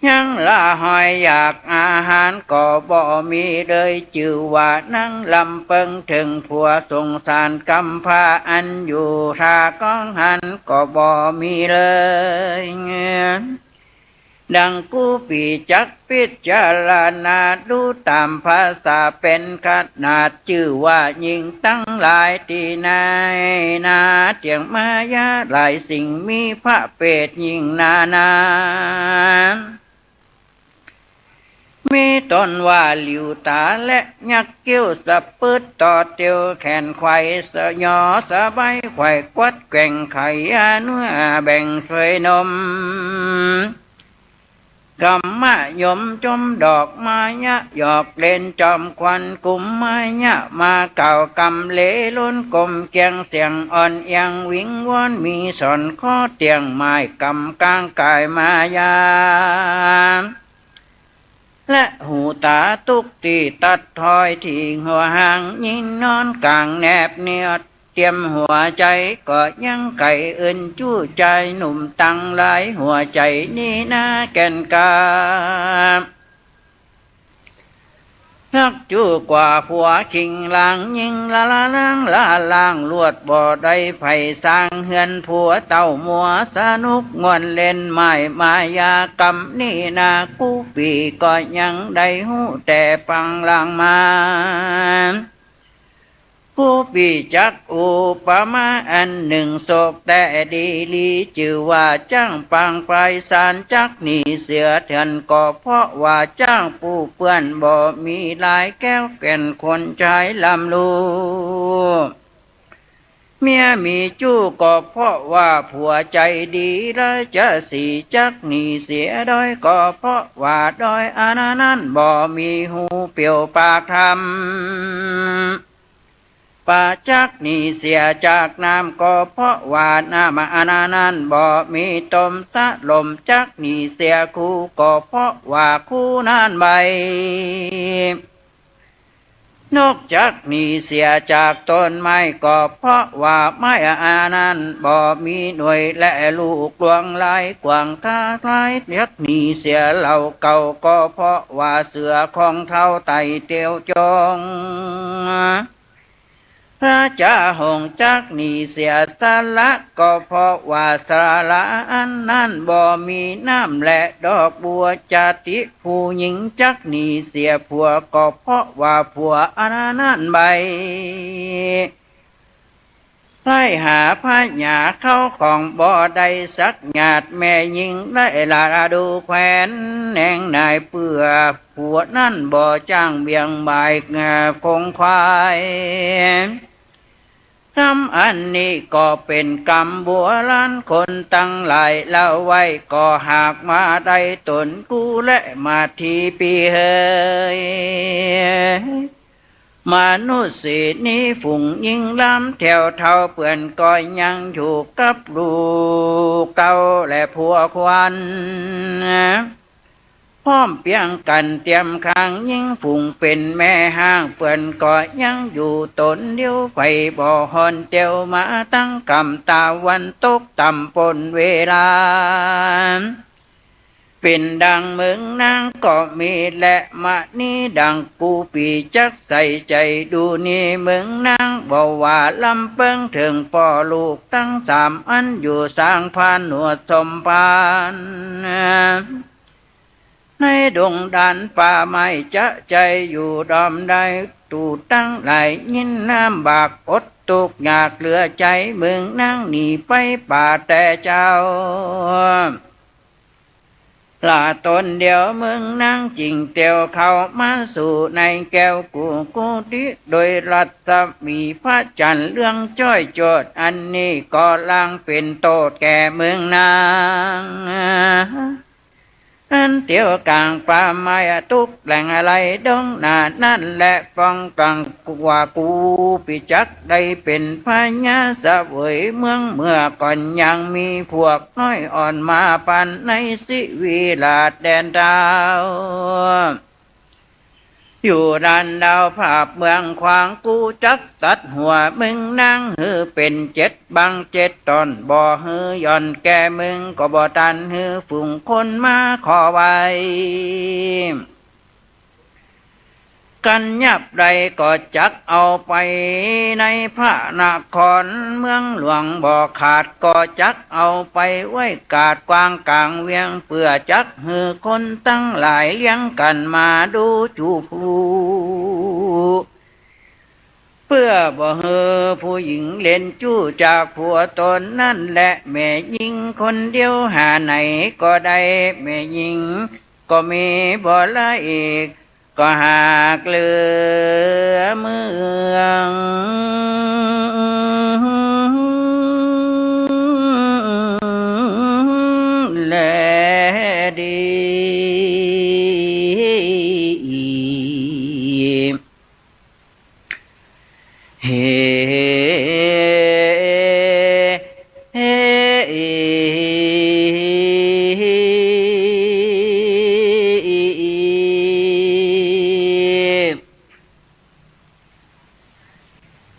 ยังละหอยอยากอาหารก็บ่มีเลย จื้อว่านางลำเปิงเถิงผัวสงสารกำพร้าอันอยู่ท่าก้องหันก็บ่มีเลย ดังกูปี้จักพิจารณาดูต๋ามภาษาเป๋นขนาด จื้อว่าญิงตังหลายตี้ในนา เตี้ยงมายาหลายสิ่ง มีพระเปรตยิ่งนานา แม มีต้นว่าหลิวต๋าและยักษ์เกี้ยวสะปื๊ด ต่อเตียวแขนไขว่สะหยอสะใบไขว่กวัดแกว่งไขเนื้อแบ่งช่วยนม กำมะยมจมดอกมายะหยอกเล่นจอมควันกุมมายะมาเก่ากำเลล้นกลมเกียงเสียงอ่อนเอียงวิงวอนมีสอนข้อเตียงไม้กำกลางกายมายา และหูต๋าตุ๊กตี้ตัดถ้อยที่หัวหางยิงนอนกลางแนบเนียด เตรียมหัวใจ๋ก็ยังไก่อื่นจู้จายหนุ่มตังหลายหัวใจ๋นี้นาแก่นกล้า ฮักจู้กว่าผัวคิงลางยิงละละล้างละล้างลวดบ่ได้ไผสร้างเฮือนผัวเต้ามัวสนุกม่วนเล่นไม้มายากรรมนี้นากู้ปี๋ก็ยังได้ฮู้แต่ปังหลังมา กู้ปี๋จักอุปมาอันนึ่งโศกแต่ดีหลีจื้อว่าจ๊างปางปายสารจักหนีเสียเถื่อนก็เพราะว่าจ๊างปูเปื้อนบ่มีลายแก้วแก่นคนใจ๊ลำลู เมียมีจู้ก็เพราะว่าผัวใจ๋ดีและจะสีจักหนีเสียด้อยก็เพราะว่าด้อยอันนั้นบ่มีฮูเปียวปากธรรม ปาจักหนีเสียจากน้ำก็เพราะว่าน้ำอันนั้นบ่มีตมสะหลมจักหนีเสียคูก็เพราะว่าคูนั้นใบ นกจักหนีเสียจากต้นไม้ก็เพราะว่าไม้อันนั้นบ่มีหน่วยและลูกหลวงหลายกว้างท้าทายจักหนีเสียเหล่าเก่าก็เพราะว่าเสือของเฒ่าไต่เตียวจง พระจาหงส์จักหนีเสียสละก็เพราะว่าสละอันนั้นบ่มีน้ำและดอกบัวจาติผู้หญิงจักหนีเสียผัวก็เพราะว่าผัวอันนั้นใบ ไล่หาพญาเข้าของบ่ได้สักหยาดแม่หญิงได้ละดูแควนแหนงนายเปื้อผัวนั้นบ่จ้างเวียงบ่ายคงควาย กรรมอันนี้ก็เป๋นกรรมโบราณคนตังหลายเล่าไว้ก็หากมาได้ต๋นกู้และมาทีปี๋เหย มนุษย์สีนี้ฝูงหญิงลำแถวเฒ่าเปื้อนก็ยังอยู่กับลูกเต้าและผัวควัน พร้อมเปียงกั๋นเตรียมข้างหญิงฝูงเป๋นแม่ฮ้างเปื้อนก็ยังอยู่ต๋นเดียวไผบ่ห่อนเตียวมาตั้งกำตาวันตกต่ำปนเวลา เป๋นดังเมืองนางก็มีแลมะนี้ดังกู้ปี๋จักใส่ใจ๋ดูนี่เมืองนางบ่ว่าลำเปิงเถิงป้อลูกตังสามอันอยู่สางพานหนวดสมภาร ในดงดานป่าไม้จะใจ๋อยู่ดอมได้ ตูตังหลายยินลำบากอดตุ๊กข์ยากเหลือใจ๋เมืองนางหนีไปป่าแต่เจ้า ละต๋นเดียวเมืองนางจิ่งเตียวเข้ามาสู่ในแก้วกุฏิโดยรัศมีพระจันทร์เรืองจ้อยโจด อันนี้ก็ลางเป๋นโต้ษแก่เมืองนาง อันเตียวก๋างป่าไม้ตุ๊กแหล่งอะไรดงหนานั้นแล ป้องกังกว่ากู้ปี๋จักได้เป๋นพญาเสวยเมืองเมื่อก่อนยังมีพวกน้อยอ่อนมาปันในสิวิราชแดนดาว อยู่ดานดาวผาบเมืองขวางกู้จักตัดหัวเมืองนางหื้อเป๋นเจ็ดบั้งเจ็ดต๋อน บ่หื้อหย่อนแก่เมืองก็บ่ตันหื้อฝูงคนมาขอไหว้ กั๋นยับได้ก็จักเอาไปในพระนครเมืองหลวง บ่ขาดก็จักเอาไปไว้กาดกว้างก๋างเวียง เปื้อจักหื้อคนตังหลายเลี้ยงกั๋นมาดูจูผู้ เปื้อบ่หื้อผู้หญิงเล่นจู้จากผัวต๋นนั้นแล แม่ญิงคนเดียวหาไหนก็ได้ แม่ญิง ก็มีบ่ละอีก ก็หากเหลือเมืองแลดี เฮ เฮ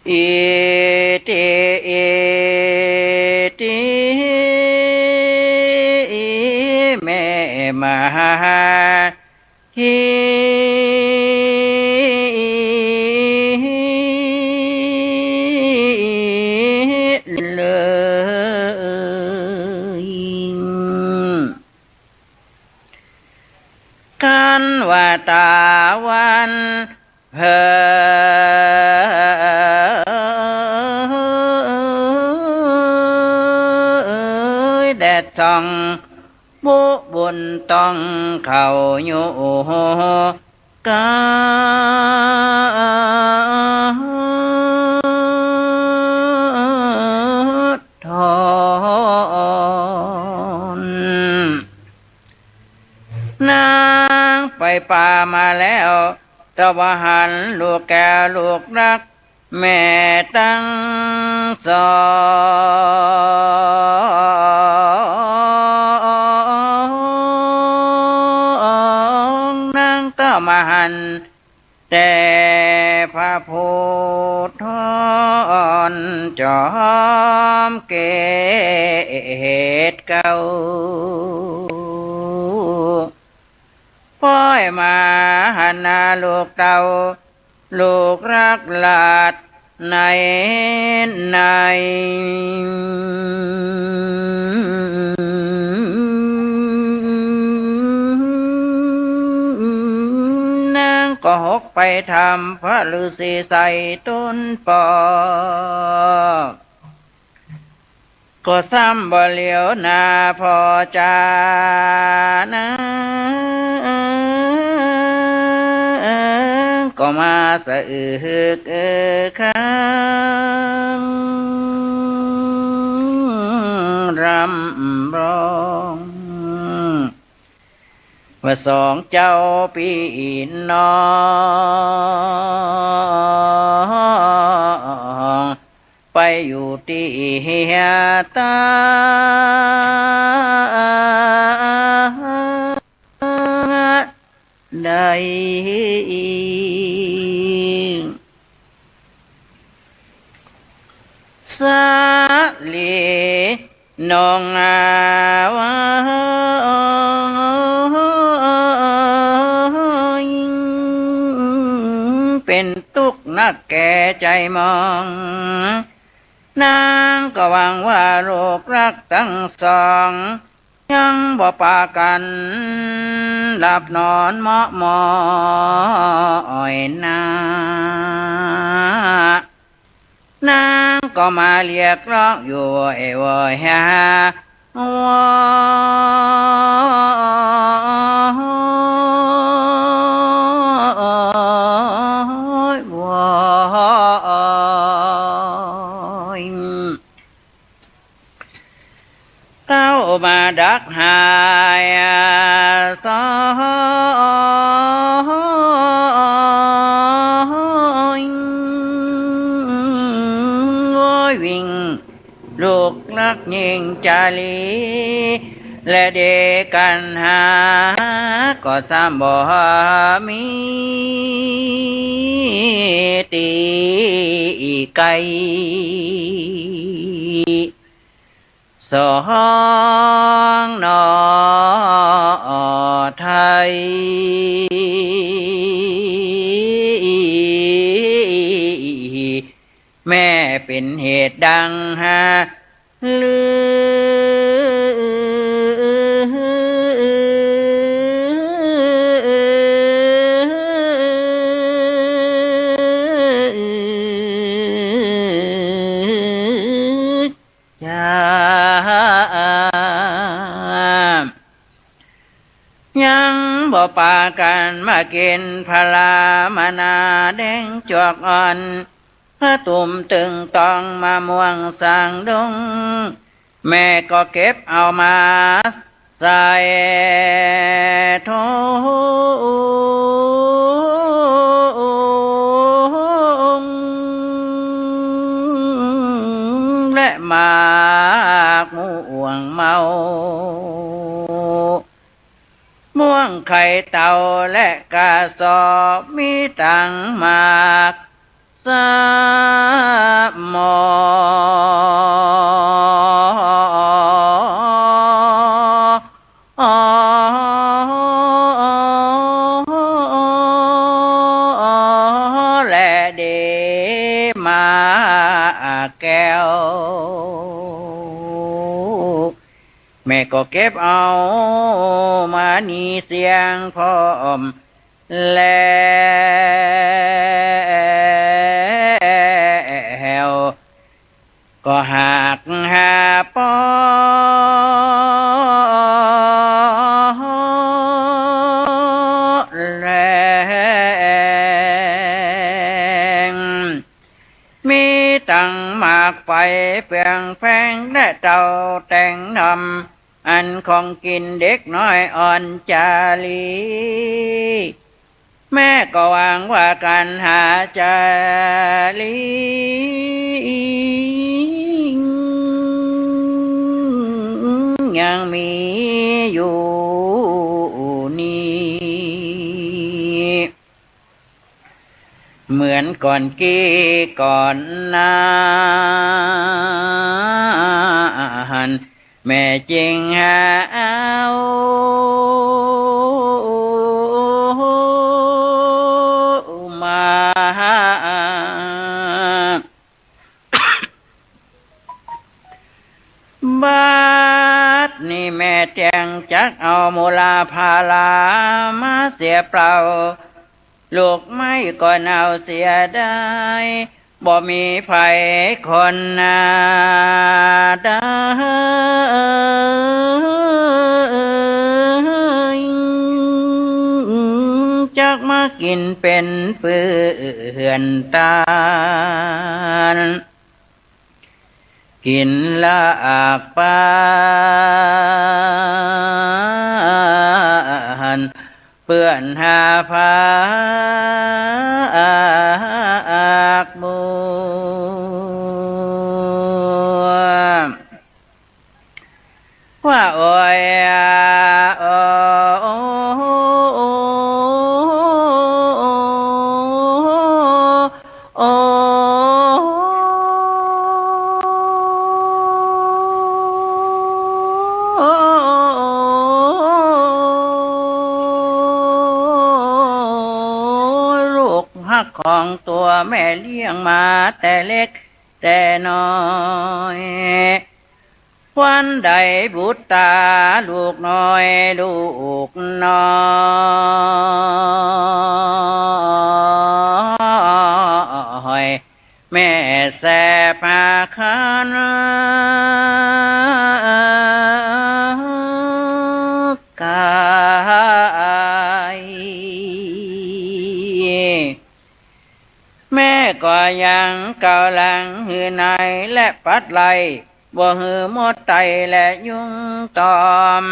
อิติ อิติ แม่มหา ทีเลย คันว่าต๋าวัน เผยแดดส่อง บุบุญต้องเข้าอยู่กาทอน นางไปป่ามาแล้ว ตะวาหันลูกแก้วลูกรัก แม่ตังสอง นางก็มาหัน แต่พระผู้ทอนจอมเกศเก่า ป้อยมาหันนาลูกเต้า ลูกรักหลาดในใน นางก็หกไปถามพระฤาษีใส่ต้นปอ ก็ซ้ำบ่เหลียวหน้าผ่อจา นางก็มาสะอึกเอ่อคำร่ำร้อง ว่าสองเจ้าปี้น้อง ไปอยู่ตี้ใด สาลีน้องอาวา เป๋นตุ๊กข์นักแก่ใจ๋มอง นางก็หวังว่าลูกรักตังสอง ยังบ่ปากั๋นหลับนอนเมาะมอยนา นางก็มาเรียกร้องอยู่โวยวายหา โวยวาย เข้ามาดักหายสอง โวยวิ่ง ลูกรักยิ่งจารี และเดกั๋นหา ก็ซ้ำบ่มีตี้ไกล สองหน่อไทย แม่เป๋นเหตุดังหาลือ จา ยัง กั๋นมากิ๋นผลามานาแดงจวกอ่อน ผะตุ่มตึงตองมะม่วงสางดง แม่ก็เก็บเอามาใส่ถุง และหมากม่วงเมา ม่วงไข่เต่าและกระสอบ มีตังหมากสะหมอ และเดมาแก้ว แม่ก็เก็บเอามณีเสี้ยงพร้อมแล้ว ก็หากหาปอแลง มีตังหมากไฟเปืองแฟง และเต้าแตงนำ อันของกิ๋นเด็กน้อยอ่อนจารี แม่ก็วางว่ากั๋นหาจารี ยังมีอยู่นี้ เหมือนก่อนกี้ก่อนนาน แม่จึงหาเอามา บัดนี้แม่เตี้ยงจักเอามูลาพารามาเสียเปล่า ลูกไม้ก็เน่าเสียดาย บ่มีใผคนนาได้ จักมากิ๋นเป๋นเปื้อนตาน กิ๋นลากปาน เปื้อนหาผากบัว ว่าโอย โอ โอ ลูกฮักของตั๋วแม่เลี้ยงมาแต่เล็กแต่น้อย วันใดบุตราลูกน้อย ลูกน้อย แม่แสบหาคันกาย แม่ก็ยังเกาหลังหื้อในและปัดไล่ บ่หื้อมดไต่และยุงตอม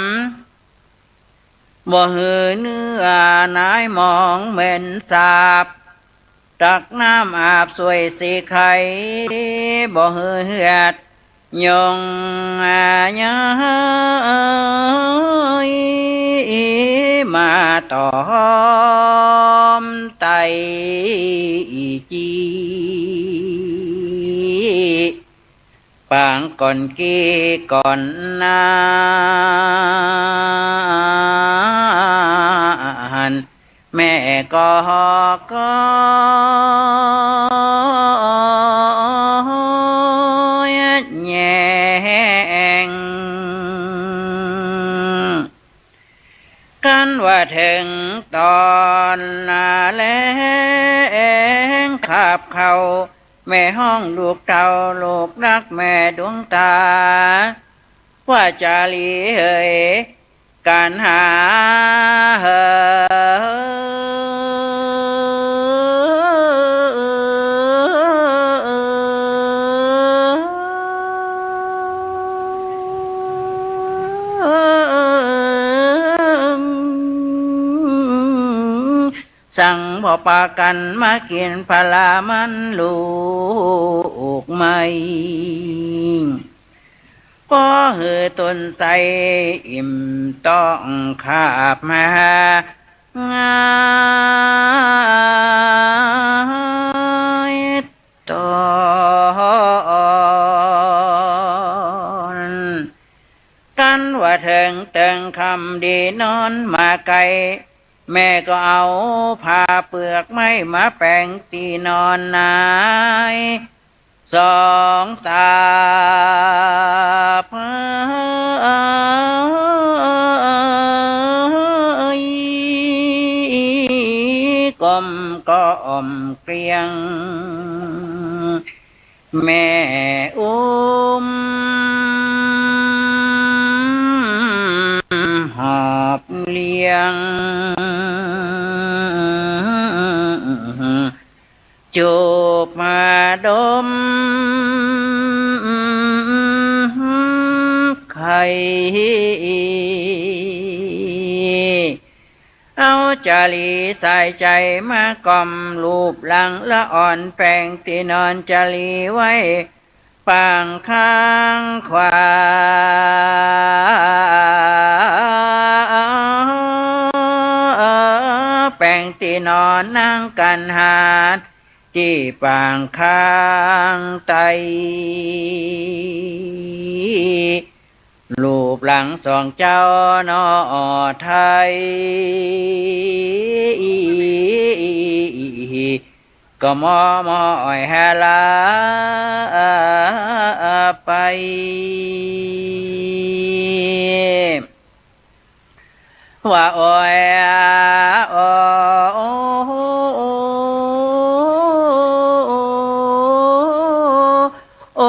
บ่หื้อเนื้อหนายหมองเหม็นสาบ ตักน้ำอาบสวยสีไข้ บ่หื้อเหือดยงย้าย มาตอมไต่จี ปางก่อนกี้ก่อนนาน แม่ก็ก็แยง กันว่าเถิงต๋อนนาแลงคาบข้าว แม่ฮ้องลูกเต้าลูกฮักแม่ดวงต๋า ว่าจารีเหย กัณหา สังบ่ปากั๋นมากิ๋นผละมันลูกไม้ ปอหื้อตนใสอิ่มต้องคาบมาหา งายตอน กันว่าเถิงเติงค่ำดีนอนมาไกล แม่ก็เอาผ้าเปื้อกไม้มาแป๋งตี้นอนนาย สองสาบ ก้มก็อ่อมเกลี้ยง แม่อุ้มหอบเลี้ยง จูบมาดมไข่ เอาจารีสายใจ๋มาก้อมลูบหลังละอ่อนแป๋งตี้นอนจารีไว้ ปางข้างขวา แป๋งตี้นอนนั่งกัณหา ตี้ปางข้างใต้ ลูบหลังสองเจ้าหน่อไทย ก็มอมออ้อยหาลาไป ว่าอ้อย อ้อ โอ้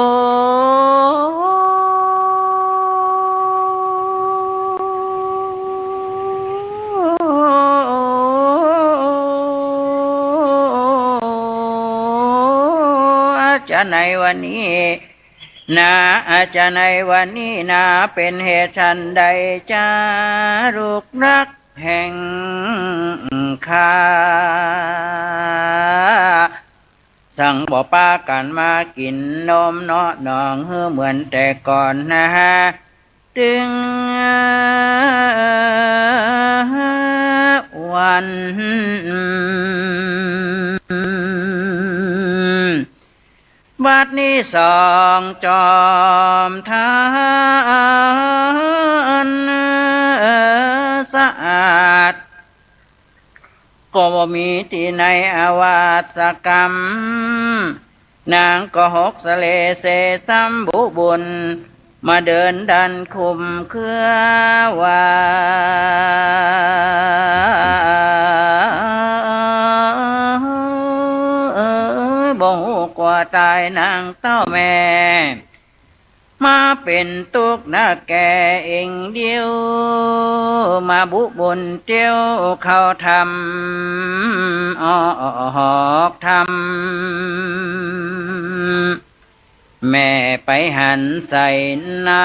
จะในวันนี้นา จะในวันนี้นา เป๋นเหตุฉันใดจ๊ะลูกรักแห่งข้า สังบ่ปากั๋นมากิ๋นนมเนาะน้อง หื้อเหมือนแต่ก่อนนา ตึงวัน บัดนี้สองจอมทาน สะอาด ก็บ่มีตี้ไหนอาวาสกรรม นางก็หกสะเลเสซ้ำบุบุญ มาเดินดันคุมเครือว่า บ่ฮู้กลัวต๋ายนางเต้าแม่ มาเป๋นตุ๊กข์นาแก่เองเดียว มาบุบุญเตียวเข้าถ้ำ ออกถ้ำ แม่ไปหันใส่น้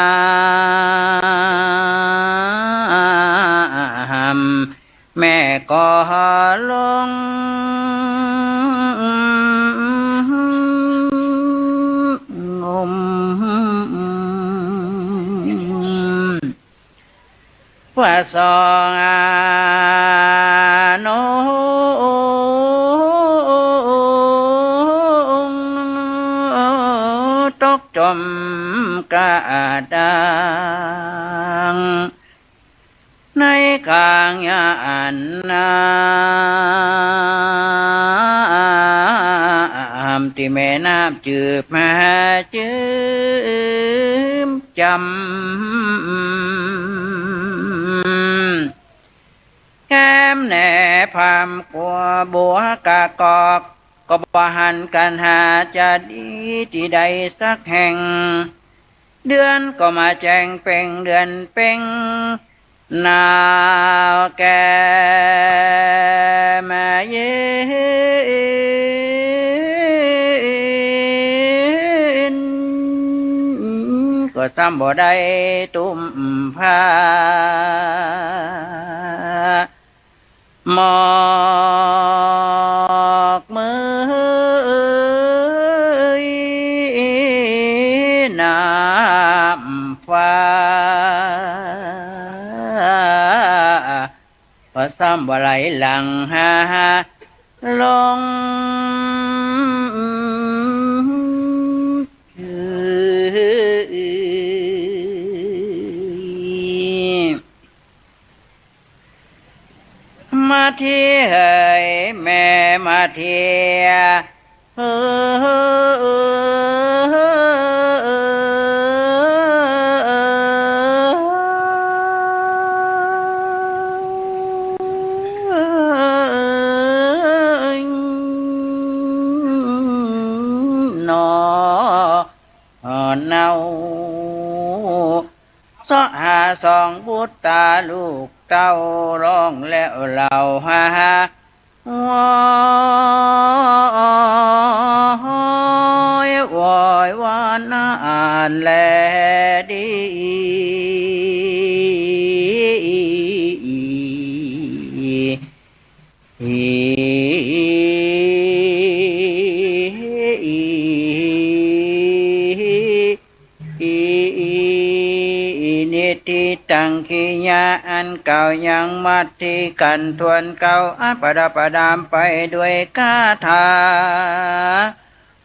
ำ แม่ก็ลงงม ว่าสองอาหนง ตกจมกระด้าง ในกลางยามอันน้ำตี้แม่น้ำจืบมาจืมจ๋ำ แคมแหนพามกั๋วบัวกะกอก ก็บ่หันกั๋นหาจะดีตี้ใดสักแห่ง เดือนก็มาแจ้งเป่งเดือนเป่ง หนาวแก่มเย็น ก็ซ้ำบ่ได้ตุ้มผ้า หมอกเมยน้ำฟ้า ก็ซ้ำบ่ไหลหลั่งหาลง มาเทียเอ๋ย แม่มาเทีย เออ หนอ เนา เซาะหาสองบุตรต๋าลูกเต้า ฮ้องแล้วเล่าหา โวยโวยวอนนาอันแลดี นิทธิตัง กิริยาอันเก่ายัง มัทธิกัณฑ์ทวนเก่า อันประดับประดามไปด้วยคาถา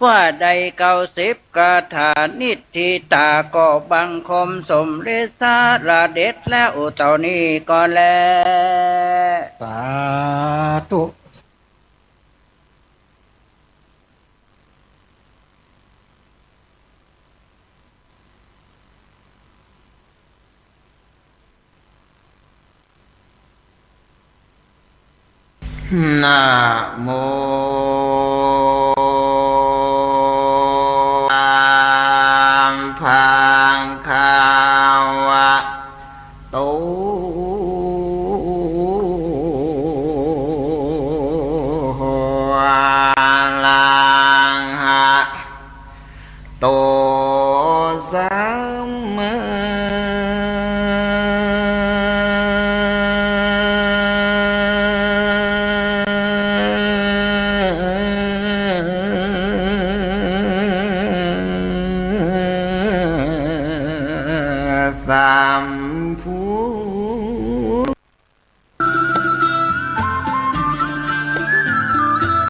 ว่าได้เก้าสิบคาถา นิทธิตาก็บังคมสมเร็จสาระเด็จแล้วเต้านี้ก็แล สาธุ นะโม อะระหัง สัมมาสัมพุทธัสสะ อะระหะโต สัมมาสัมพุ